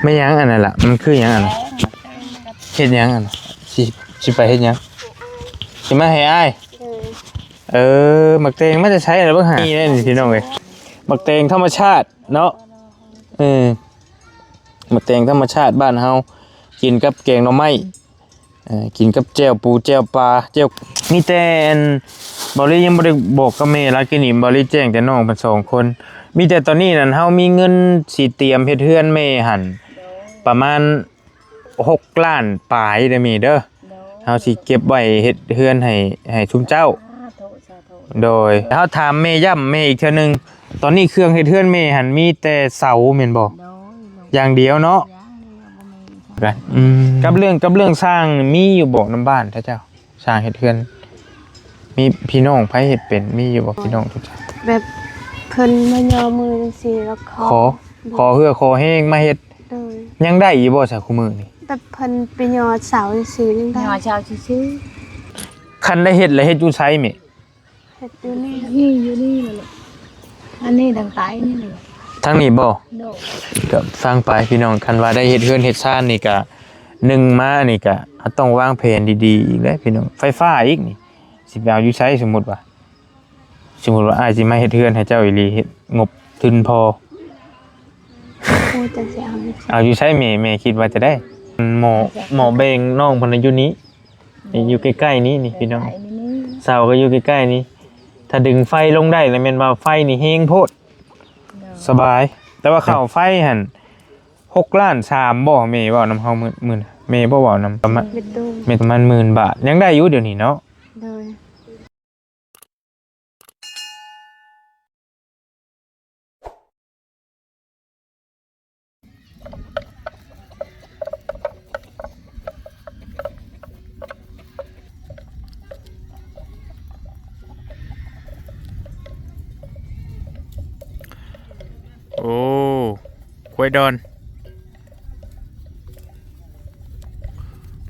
ແມ່ນຫຍັງອັນນັ້ນລະ? ມັນຄືຫຍັງອັນນັ້ນ? ເຮັດຫຍັງອັນນັ້ນ? ຊິ ຊິໄປເຮັດຫຍັງ? ຊິມາໃຫ້ອ້າຍ? ເອີ ໝາກແຕງມາແຕ່ໃສລະເບິ່ງຫາ. ນີ້ແຫຼະນີ້ພີ່ນ້ອງເອີຍ ໝາກແຕງທຳມະຊາດເນາະ. ເອີ ໝາກແຕງທຳມະຊາດບ້ານເຮົາ ກິນກັບແກງໜໍ່ໄມ້. ເອີ ກິນກັບແຈ່ວປູແຈ່ວປາ ແຈ່ວ ມີແຕ່ອັນ ເບົາລີຍັງບໍ່ໄດ້ບອກກັບແມ່ລາວ ກິນນີ້ເບົາລີແຈ້ງແຕ່ນ້ອງເພິ່ນສອງຄົນ. ມີແຕ່ຕອນນີ້ນັ້ນ ເຮົາມີເງິນຊິຕຽມເຮັດເຮືອນແມ່ຫັ້ນ ປະມານຫົກລ້ານປາຍເດີແມ່ເດີ. ເຮົາຊິເກັບໄວ້ເຮັດເຮືອນໃຫ້ ໃຫ້ຊຸມເຈົ້າ. ສາທຸ ສາທຸ. ໂດຍ ເຮົາຖາມແມ່ ຢ້ຳແມ່ອີກເທື່ອໜຶ່ງ ຕອນນີ້ເຄື່ອງເຮັດເຮືອນແມ່ຫັ້ນມີແຕ່ເສົາແມ່ນບໍ່? ໂດຍ ຢ່າງດຽວເນາະ. ອືມ ກັບເລື່ອງ ກັບເລື່ອງສ້າງມີຢູ່ບໍ່ນຳບ້ານເຂົາເຈົ້າ? ສ້າງເຮັດເຮືອນ ມີພີ່ນ້ອງໃຜເຮັດເປັນ ມີຢູ່ບໍ່ພີ່ນ້ອງ? ແບບເພິ່ນມາຍໍມືຈັ່ງຊີ້ ແລ້ວຂໍ ຂໍ ຂໍເຫື່ອຂໍແຮງມາເຮັດ. ໂດຍ ຍັງໄດ້ຢູ່ບໍ່ຊະຄູ່ມື້ນີ້? ແບບເພິ່ນໄປຍໍເສົາຊື່ໆ ຍັງໄດ້ ຍໍເສົາຊື່ໆ. ຄັນໄດ້ເຮັດລະເຮັດຢູ່ໃສແມ່? ເຮັດຢູ່ນີ້ ນີ້ ຢູ່ນີ້ແຫຼະລູກ. ອັນນີ້ທາງໃຕ້ນີ້ແຫຼະ. ທາງນີ້ບໍ່? ໂດຍ. ກໍຟັງໄປພີ່ນ້ອງ ຄັນວ່າໄດ້ເຮັດເຮືອນເຮັດຊານນີ້ກະ ໜຶ່ງມານີ້ກະ ເຮົາຕ້ອງວາງແຜນດີໆອີກແຫຼະພີ່ນ້ອງ. ໄຟຟ້າອີກນີ້ ຊິໄປເອົາຢູ່ໃສ? ສົມມຸດວ່າ ສົມມຸດວ່າອ້າຍຊິມາເຮັດເຮືອນໃຫ້ເຈົ້າອີ່ຫຼີ ເຮັດງົບທຶນພໍ ໂອ້ ຈັກຊິເອົາຢູ່ໃສ? ເອົາຢູ່ໃສແມ່? ແມ່ຄິດວ່າຈະໄດ້ ໝໍ້ ໝໍ້ແບງນ້ອງເພິ່ນນະຢູ່ນີ້ ນີ້ຢູ່ໃກ້ໆນີ້ ນີ້ພີ່ນ້ອງ ໃກ້ໆນີ້ ເສົາກໍຢູ່ໃກ້ໆນີ້. ຖ້າດຶງໄຟລົງໄດ້ລະແມ່ນວ່າໄຟນີ້ແຮງໂພດ. ໂດຍ. ສະບາຍ ແຕ່ວ່າເຂົ້າໄຟຫັ້ນຫົກລ້ານສາມບໍ່? ແມ່ເວົ້ານຳເຮົາມື້ ມື້ນະ ແມ່ບໍ່ເວົ້ານຳ ປະມານ ແມ່ຕູ້ ແມ່ປະມານໝື່ນບາດ ຍັງໄດ້ຢູ່ດຽວນີ້ເນາະ. ໂດຍ. ໂອ້ ຄວາຍດອນ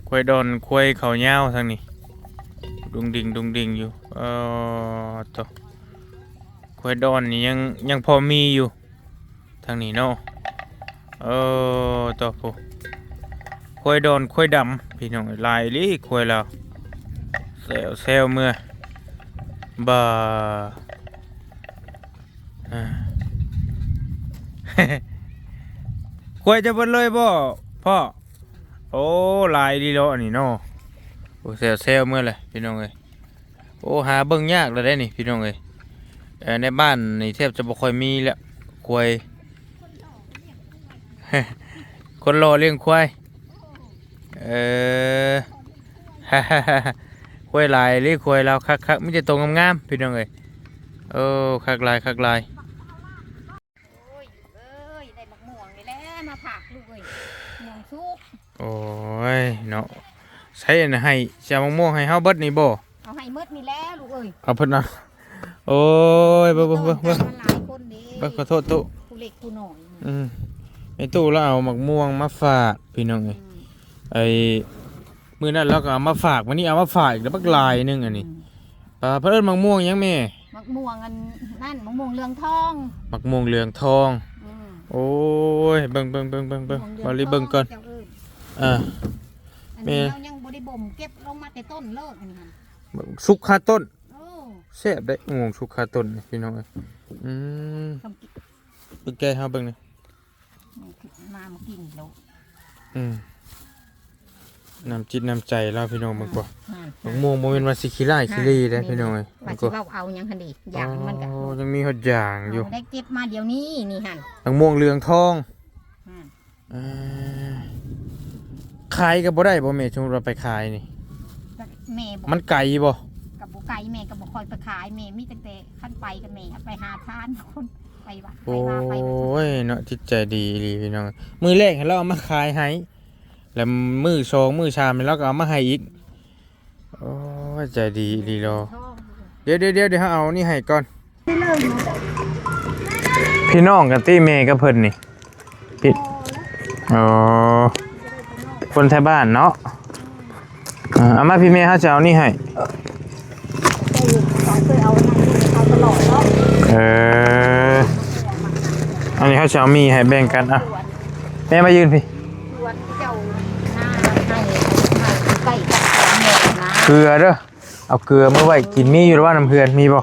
ຄວາຍດອນ ຄວາຍເຂົາຍາວທາງນີ້ ດຸງດິ່ງ ດຸງດິ່ງຢູ່. ເອີ ໂຕ ຄວາຍດອນນີ້ຍັງ ຍັງພໍມີຢູ່ ທາງນີ້ເນາະ. ເອີ ຕໍ່ຜູ້ ຄວາຍດອນ ຄວາຍດຳ ພີ່ນ້ອງ ຫຼາຍອີ່ຫຼີຄວາຍລາວ ແຊວໆເມືອ ບາ ອ່າ ຄວາຍຈະເບິດເລີຍບໍ່ພໍ່? ໂອ້ ຫຼາຍອີ່ຫຼີເນາະ ອັນນີ້ເນາະ. ໂອ້ ແຊວໆເມືອແຫຼະ ພີ່ນ້ອງເອີຍ. ໂອ້ ຫາເບິ່ງຍາກແລ້ວເດ້ນີ້ ພີ່ນ້ອງເອີຍ. ເອີ ໃນບ້ານນີ້ແທບຈະບໍ່ຄ່ອຍມີແລ້ວ ຄວາຍ ຄົນຫຼໍ່ລ້ຽງຄວາຍ. ເອີ ຄວາຍຫຼາຍເລີຍ ຄວາຍລາວຄັກໆ ມີແຕ່ໂຕງາມໆ ພີ່ນ້ອງເອີຍ. ໂອ້ ຄັກຫຼາຍ ຄັກຫຼາຍ. ໂອ້ຍ ລູກເອີຍ ໄດ້ໝາກມ່ວງນີ້ແຫຼະມາຝາກລູກເອີຍ ມ່ວງສຸກ. ໂອ້ຍເນາະ ໃສອັນໃຫ້ ຊິເອົາໝາກມ່ວງໃຫ້ເຮົາເບິດນີ້ບໍ່? ເອົາໃຫ້ໝົດນີ້ແຫຼະລູກເອີຍ ເອົາເພິ່ນເອົາ. ໂອ້ຍ ເບິ່ງ ເບິ່ງ ເບິ່ງ ເບິ່ງ ມັນຫຼາຍຄົນເດ້ ເບິ່ງ ຂໍໂທດຕູ້ ຜູ້ເລັກຜູ້ນ້ອຍ. ອືມ ແມ່ຕູ້ລາວເອົາໝາກມ່ວງມາຝາກ ພີ່ນ້ອງເອີຍ. ອືມ ໄອ້ ມື້ນັ້ນລາວກໍເອົາມາຝາກ ມື້ນີ້ເອົາມາຝາກອີກແລ້ວ ບັກຫຼາຍໜຶ່ງອັນນີ້. ອືມ ປາ ເພິ່ນເອີ້ນໝາກມ່ວງຫຍັງແມ່? ໝາກມ່ວງອັນນັ້ນ ໝາກມ່ວງເຫຼືອງທອງ ໝາກມ່ວງເຫຼືອງທອງ. ອືມ ໂອ້ຍ ເບິ່ງ ເບິ່ງ ເບິ່ງ ເບິ່ງ ເບິ່ງ ມາລີເບິ່ງກ່ອນ. ເຈົ້າເອີ້ນ ອ່າ ອັນນີ້ ແມ່ ເຮົາຍັງບໍ່ໄດ້ບົ່ມ ເກັບລົງມາແຕ່ຕົ້ນເລີຍ ອັນນີ້ຫັ້ນ ສຸກຄາຕົ້ນ. ໂອ້ ແຊບເດ້ ໝາກມ່ວງສຸກຄາຕົ້ນນີ້ ພີ່ນ້ອງເອີຍ. ອືມ ເບິ່ງແກະໃຫ້ເຮົາເບິ່ງນີ້ ມາ ມາກິນໂລດ. ອືມ ນ້ຳຈິດນ້ຳໃຈລາວ ພີ່ນ້ອງເບິ່ງກວ່າ. ໝາກມ່ວງບໍ່ແມ່ນວ່າຊິຂີ້ຮ້າຍຂີ້ເລເດ້ ພີ່ນ້ອງເອີຍ. ວ່າຊິເວົ້າເອົາຫຍັງຫັ້ນເດ ຢາງມັນກໍ ໂອ້ ຍັງມີຮອດຢາງຢູ່ ໄດ້ເກັບມາດຽວນີ້ນີ້ຫັ້ນ ໝາກມ່ວງເຫຼືອງທອງ. ເອີ ຂາຍກໍບໍ່ໄດ້ບໍ່ແມ່? ສົມມຸດວ່າໄປຂາຍນີ້ ແມ່ບໍ່ ມັນໄກບໍ່? ກໍບໍ່ໄກ ແມ່ກໍບໍ່ຄ່ອຍໄປຂາຍ ແມ່ມີຕັ້ງແຕ່ຄັນໄປກັບແມ່ໄປຫາທານຄົນ ໄປວັດໄປວາໄປ. ໂອ້ຍເນາະ ຈິດໃຈດີອີ່ຫຼີພີ່ນ້ອງ. ມື້ແລກໃຫ້ລາວເອົາມາຂາຍໃຫ້ ແລ້ວມື້ສອງມື້ສາມໃຫ້ລາວກໍເອົາມາໃຫ້ອີກ. ໂອ້ຍ ໃຈດີອີ່ຫຼີເນາະ. ດຽວໆໆ ດຽວເຮົາເອົານີ້ໃຫ້ກ່ອນ. ພີ່ນ້ອງກັນຕິແມ່ກັບເພິ່ນນີ້? ພີ່ ອໍ ຄົນໄທບ້ານເນາະ. ເອີ ເອົາມາພີ່ແມ່ ເຮົາຈະເອົານີ້ໃຫ້. ເອີ ອັນນີ້ເຮົາຈະເອົາໝີ່ໃຫ້ແບ່ງກັນ. ອ່ະ ແມ່ມາຢືນພີ້ ເພື່ອນເຈົ້າໜ້າໃຫ້ ໃຫ້ໃກ້ກັບແມ່ນະ ເກືອເດີ ເອົາເກືອມາໄວ້ກິນ ມີຢູ່ລະວ່ານ້ຳເຮືອນ ມີບໍ່?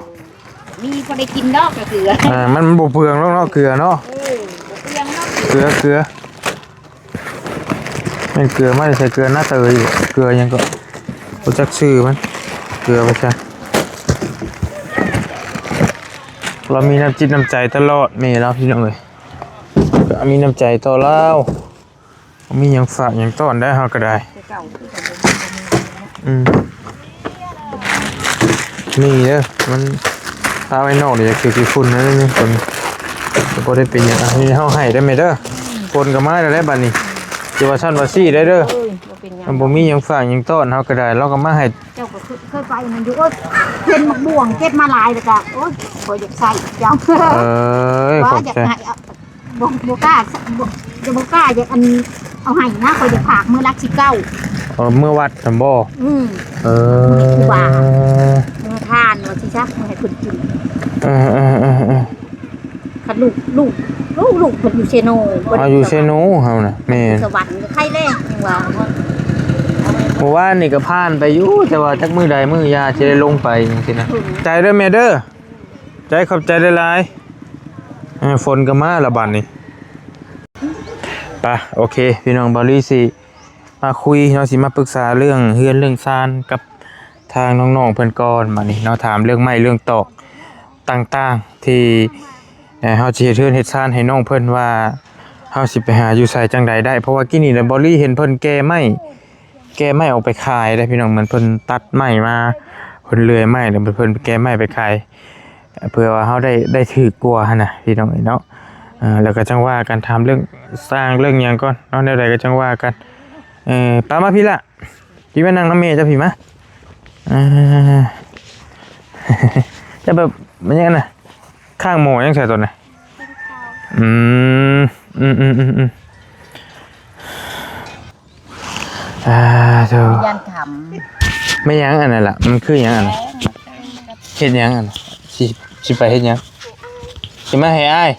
ມີພໍໄດ້ກິນດອກເກືອ ອ່າ ມັນບໍ່ເປືອງດອກເນາະ ເກືອເນາະ ເອີ ບໍ່ເປືອງດອກ ເກືອ ເກືອ ແມ່ນເກືອມາແຕ່ໃສ ເກືອໜ້າເຕີຍ ເກືອຫຍັງກໍບໍ່ຈັກຊື່ມັນ ເກືອວ່າຊັ້ນ ລາວມີນ້ຳຈິດນ້ຳໃຈຕະຫຼອດ ແມ່ລາວ ພີ່ນ້ອງເອີຍ ກໍມີນ້ຳໃຈຕໍ່ລາວ ມີຫຍັງຝາກຫຍັງຕ້ອນໄດ້ ເຮົາກໍໄດ້ ແຕ່ເກົ່າຄືກໍບໍ່ມີ ອືມ ນີ້ເດີ ມັນພາໄວ້ນອກ ດຽວຢາກຖືກຂີ້ຝຸ່ນນັ້ນນີ້ ຄົນ ກໍບໍ່ໄດ້ເປັນຫຍັງ ອັນນີ້ເຮົາໃຫ້ໄດ້ແມ່ເດີ ຝົນກໍມາແລ້ວແຫຼະບັດນີ້ ຊິວ່າຊັ້ນວ່າຊີ້ໄດ້ເດີ ເອີຍ ບໍ່ເປັນຫຍັງ ມັນບໍ່ມີຫຍັງຝາກຫຍັງຕ້ອນ ເຮົາກໍໄດ້ ລາວກໍມາໃຫ້ ເຈົ້າກໍເຄີຍ ເຄີຍໄປນັ້ນຢູ່ ໂອ້ຍ ເຫັນໝາກບວງເກັບມາຫຼາຍ ແລ້ວກໍ ໂອ້ຍ ບໍ່ຢາກໃສ່ເຈົ້າ ເອີຍ ວ່າ ຂອບໃຈ ຢາກໃຫ້ ບໍ່ ບໍ່ກ້າ ບໍ່ ຈະບໍ່ກ້າ ຢາກອັນ ເອົາໃຫ້ນະ ຂ້ອຍຢາກຝາກມື້ຫຼັກສິບເກົ້າ ເອີ ເມືອວັດຫັ້ນບໍ່? ອືມ ເອີ ມື້ຄູບາ ເມືອທານວ່າຊິຊະ ເມືອໃຫ້ເພິ່ນກິນ ເອີໆໆໆ ຄັນລູກ ລູກ ລູກ ລູກເພິ່ນຢູ່ເຊໂນ ບໍ່ໄດ້ ອ່າ ຢູ່ເຊໂນເຮົານະ ແມ່ນ ສະຫວັນກໍໃຄແລ້ວ ຍັງວ່າ ມື້ວານນີ້ກໍຜ່ານໄປຢູ່ ແຕ່ວ່າຈັກມື້ໃດມື້ຢາຊິໄດ້ລົງໄປຈັ່ງຊີ້ນະ ອືມ ໃຈເດີແມ່ເດີ ໃຈ ຂອບໃຈຫຼາຍໆ ເອີ ຝົນກໍມາລະບາດນີ້ ໄປ ໂອເຄ ພີ່ນ້ອງ ເບົາລີຊິມາຄຸຍເນາະ ຊິມາປຶກສາເລື່ອງເຮືອນເລື່ອງຊານກັບທາງນ້ອງໆເພິ່ນກ່ອນ ບາດນີ້ເນາະ ຖາມເລື່ອງໄມ້ເລື່ອງຕອກຕ່າງໆ ທີ່ ເອີ ເຮົາຊິເຮັດເຮືອນເຮັດຊານໃຫ້ນ້ອງເພິ່ນວ່າ ເຮົາຊິໄປຫາຢູ່ໃສຈັ່ງໃດໄດ້ ເພາະວ່າກີ້ນີ້ນະ ເບົາລີເຫັນເພິ່ນແກ່ໄມ້ ແກ່ໄມ້ອອກໄປຂາຍເດ້ພີ່ນ້ອງ ເໝືອນເພິ່ນຕັດໄມ້ມາ ເພິ່ນເລື່ອຍໄມ້ ແລ້ວເພິ່ນແກ່ໄມ້ໄປຂາຍ ເພື່ອວ່າເຮົາໄດ້ ໄດ້ຖືກກວ່າຫັ້ນນະພີ່ນ້ອງເອີຍເນາະ ເອີ ແລ້ວກໍຈັ່ງວ່າກັນ ຖາມເລື່ອງສ້າງເລື່ອງຫຍັງກ່ອນເນາະ ແນວໃດກໍຈັ່ງວ່າກັນ ເອີ ປາມາພີ້ລະ ພີ້ມານັ່ງນຳແມ່ເຈົ້າພີ້ມາ ເອີ ເຈົ້າແບບ ມັນຫຍັງນະ ຂ້າງໝໍຫຍັງໃສ່ຕົນນະ ກິນເຂົ້າ ອືມ ອືມໆໆໆ ອ່າ ໂທ ຢ້ານຄຳ ແມ່ນຫຍັງອັນນັ້ນລະ ມັນຄືຫຍັງອັນນັ້ນ ເຮັດຫຍັງອັນນັ້ນ ຊິ ຊິໄປເຮັດຫຍັງ ຊິມາໃຫ້ອ້າຍ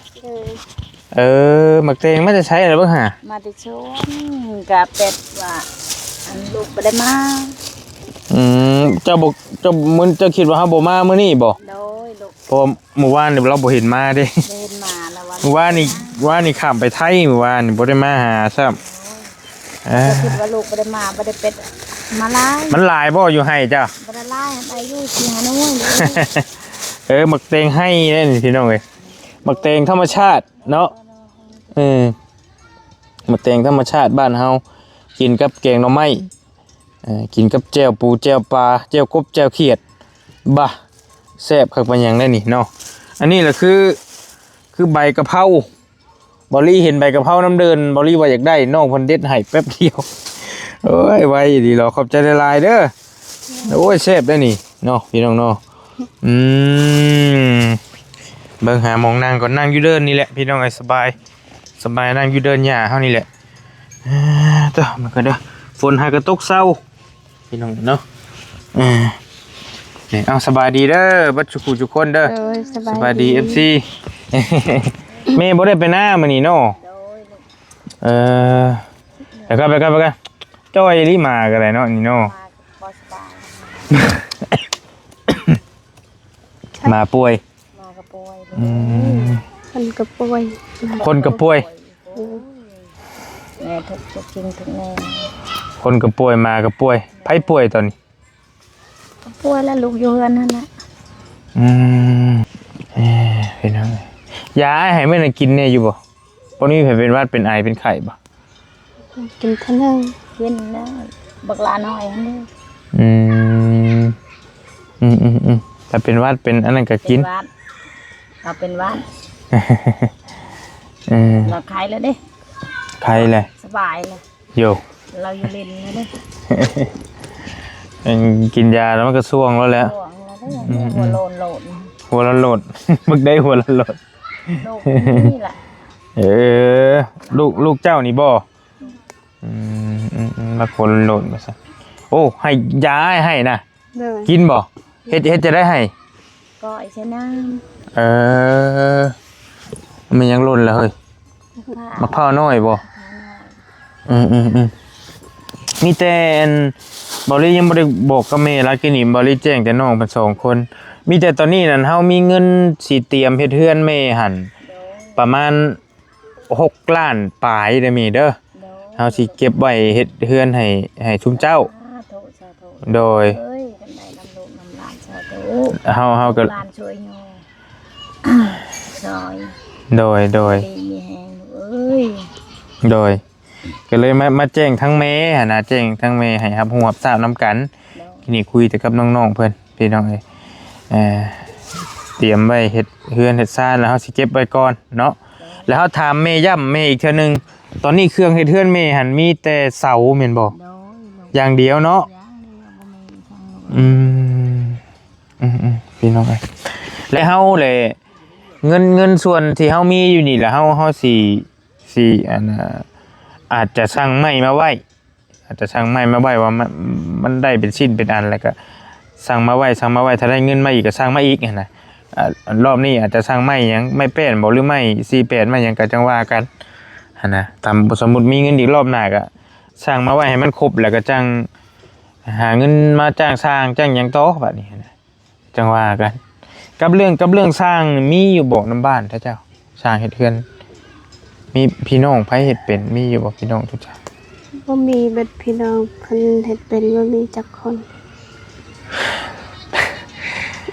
ເອີ ເອີ ໝາກແຕງມາແຕ່ໃສລະເບິ່ງຫາ ມາແຕ່ສວນ ກະແປດວ່າ ອັນ ລູກບໍ່ໄດ້ມາ ອືມ ເຈົ້າບໍ່ ເຈົ້າ ມື້ ເຈົ້າຄິດວ່າເຮົາບໍ່ມາມື້ນີ້ບໍ່? ໂດຍ ລູກ ເພາະວ່າມື້ວານນີ້ລາວບໍ່ເຫັນມາເດ້ ບໍ່ເຫັນມາລະວ່າ ມື້ວານນີ້ ວານນີ້ຂ້າມໄປໄທ ມື້ວານນີ້ບໍ່ໄດ້ມາຫາຊ້ຳ ໂອ້ຍ ເອີ ເຈົ້າຄິດວ່າລູກບໍ່ໄດ້ມາ ບໍ່ໄດ້ເປັດມາຫຼາຍ ມັນຫຼາຍບໍ່ຢູ່ໄຮ່ເຈົ້າ? ບໍ່ໄດ້ຫຼາຍ ໄດ້ຢູ່ສີ່ຫ້າໜ່ວຍ ເອີ ໝາກແຕງໄຮ່ເດ້ນີ້ພີ່ນ້ອງເອີຍ ໝາກແຕງທຳມະຊາດເນາະ ເອີ ໝາກແຕງທຳມະຊາດບ້ານເຮົາ ກິນກັບແກງໜໍ່ໄມ້ ເອີ ກິນກັບແຈ່ວປູແຈ່ວປາ ແຈ່ວກົບແຈ່ວຂຽດ ບາ ແຊບຄັກປານຫຍັງໄດ໋ນີ້ເນາະ ອັນນີ້ລະຄື ຄືໃບກະເພົາ ເບົາລີເຫັນໃບກະເພົານຳເດີ່ນ ເບົາລີວ່າຢາກໄດ້ ນ້ອງເພິ່ນເດັດໃຫ້ແປັບດຽວ ໂອ້ຍ ໄວອີ່ຫຼີເນາະ ຂອບໃຈຫຼາຍໆເດີ ໂອ້ຍ ແຊບໄດ໋ນີ້ເນາະ ພີ່ນ້ອງເນາະ ອືມ ເບິ່ງຫາໝ່ອງນັ່ງກ່ອນ ນັ່ງຢູ່ເດີ່ນນີ້ແຫຼະ ພີ່ນ້ອງເອີຍ ສະບາຍ ສະບາຍ ນັ່ງຢູ່ເດີ່ນຫຍ້າເຮົານີ້ແຫຼະ ເອີ ເດີ ມັນກໍເດີ ຝົນຫາກະຕົກເຊົາ ພີ່ນ້ອງເນາະ ເອີ ນີ້ ເອົາ ສະບາຍດີເດີ ເບິດສູ່ຜູ້ສູ່ຄົນເດີ ໂດຍ ສະບາຍດີ ສະບາຍດີ ເອັຟຊີ ແມ່ບໍ່ໄດ້ໄປນາມື້ນີ້ເນາະ ໂດຍ ເອີ ໄປກ່ອນ ໄປກ່ອນ ໄປກ່ອນ ຈ່ອຍອີ່ຫຼີ ໝາກໍໄດ້ເນາະ ນີ້ເນາະ ໝາກໍບໍ່ສະບາຍ ໝາປ່ວຍ ໝາກໍປ່ວຍ ອືມ ຄົນກໍປ່ວຍ ຄົນກໍປ່ວຍ ໂອ້ຍ ແມ່ທຸກ ທຸກສິ່ງທຸກແນວ ຄົນກໍປ່ວຍ ໝາກໍປ່ວຍ ໃຜປ່ວຍຕອນນີ້? ກໍປ່ວຍແລ້ວ ລູກຢູ່ເຮືອນຫັ້ນແຫຼະ ອືມ ເອີ ພີ່ນ້ອງ ຢາອ້າຍໃຫ້ມື້ນັ້ນກິນແດ່ຢູ່ບໍ່? ບໍ່ມີໃຜເປັນຫວັດເປັນໄອເປັນໄຂ້ບໍ່? ກິນເທື່ອໜຶ່ງ ກິນແລ້ວ ບັກຫຼ້ານ້ອຍຫັ້ນເດ້ ອືມ ອືມໆໆ ຖ້າເປັນຫວັດເປັນອັນນັ້ນກໍກິນ ເປັນຫວັດ ເຮົາເປັນຫວັດ ເອີ ລາວໄຂ້ແລ້ວເດ້ ໄຂ້ແລ້ວ ສະບາຍແລ້ວ ໂຢ ລາວຢູ່ຫຼິ້ນແລ້ວເດ້ ເອີ ກິນຢາແລ້ວມັນກໍຊ່ວງແລ້ວແຫຼະ ຊ່ວງແລ້ວເດ້ ອືມໆ ຫົວໂລນໆ ຫົວໂລນໆ ບັກໄດ້ຫົວໂລນໆ ລູກນີ້ລະ ເອີ ລູກ ລູກເຈົ້ານີ້ບໍ່? ອືມ ອືມໆ ບັກຫົວໂລນໆ ວ່າຊັ້ນ ໂອ້ ໃຫ້ຢາອ້າຍໃຫ້ນະ ໂດຍ ກິນບໍ່? ເຮັດ ເຮັດຈັ່ງໃດໃຫ້? ກໍໃສ່ນ້ຳ ເອີ ມັນຍັງຫຼົ່ນລະເຮີ້ຍ ມະພ້າວນ້ອຍບໍ່? ອືມໆໆ ມີແຕ່ອັນ ເບົາລີຍັງບໍ່ໄດ້ບອກກັບແມ່ລາວ ກີ້ນີ້ເບົາລີແຈ້ງແຕ່ນ້ອງເພິ່ນສອງຄົນ. ມີແຕ່ຕອນນີ້ນັ້ນ ເຮົາມີເງິນຊິຕຽມເຮັດເຮືອນແມ່ຫັ້ນ ໂດຍ ປະມານຫົກລ້ານປາຍເດີແມ່ເດີ. ໂດຍ ເຮົາຊິເກັບໄວ້ເຮັດເຮືອນໃຫ້ ໃຫ້ຊຸມເຈົ້າ. ສາທຸ ສາທຸ ໂດຍ ເອີຍ ຄັນໄດ້ນຳລູກນຳຫຼານ ສາທຸ. ເຮົາ ເຮົາກໍ ຫຼານຊ່ວຍໂຍ ຊ່ອຍ ໂດຍ ໂດຍ ດີມີແຮງລູກເອີຍ ໂດຍ. ກໍເລີຍມາ ມາແຈ້ງທາງແມ່ຫັ້ນນະ ແຈ້ງທາງແມ່ໃຫ້ຮັບຮູ້ຮັບຊາບນຳກັນ. ໂດຍ ນີ້ຄຸຍແຕ່ກັບນ້ອງໆເພິ່ນ ພີ່ນ້ອງເອີຍ. ເອີ ຕຽມໄວ້ເຮັດເຮືອນເຮັດຊານ ແລ້ວເຮົາຊິເກັບໄວ້ກ່ອນເນາະ. ໂດຍ ແລ້ວເຮົາຖາມແມ່ ຢ້ຳແມ່ອີກເທື່ອໜຶ່ງ ຕອນນີ້ເຄື່ອງເຮັດເຮືອນແມ່ຫັ້ນມີແຕ່ເສົາແມ່ນບໍ່? ໂດຍ ຢ່າງດຽວເນາະ. ຢ່າງດຽວ ບໍ່ມີຫຍັງ ອືມ ອືມໆ ພີ່ນ້ອງເອີຍ ແລະ ເຮົາແຫຼະ ເງິນ ເງິນສ່ວນທີ່ເຮົາມີຢູ່ນີ້ລະ ເຮົາ ເຮົາຊິ ຊິ ອັນ ອາ ອາດຈະສັ່ງໄມ້ມາໄວ້ ອາດຈະສັ່ງໄມ້ມາໄວ້ວ່າ ມັນ ມັນໄດ້ເປັນຊິ້ນເປັນອັນ ແລ້ວກໍສັ່ງມາໄວ້ ສັ່ງມາໄວ້ ຖ້າໄດ້ເງິນມາອີກກໍສັ່ງມາອີກຫັ້ນນະ. ອາ ລອບນີ້ອາດຈະສັ່ງໄມ້ຫຍັງ ໄມ້ແປ້ນບໍ ຫຼື ໄມ້ສີ່ແປດ ໄມ້ຫຍັງກໍຈັ່ງວ່າກັນຫັ້ນນະ. ຕາມ ສົມມຸດມີເງິນອີກ ລອບໜ້າກໍສັ່ງມາໄວ້ໃຫ້ມັນຄົບ ແລ້ວກໍຈັ່ງຫາເງິນມາຈ້າງຊ່າງຈ້າງຫຍັງຕໍ່ບາດນີ້ຫັ້ນນະ. ຈັ່ງວ່າກັນ ກັບເລື່ອງ ກັບເລື່ອງຊ່າງນີ້ມີຢູ່ບໍ່ນຳບ້ານເຈົ້າ ຊ່າງເຮັດເຮືອນ ມີພີ່ນ້ອງໃຜເຮັດເປັນ ມີຢູ່ບໍ່ພີ່ນ້ອງທຸກເຈົ້າ? ບໍ່ມີ ເບິດພີ່ນ້ອງເພິ່ນເຮັດເປັນ ບໍ່ມີຈັກຄົນ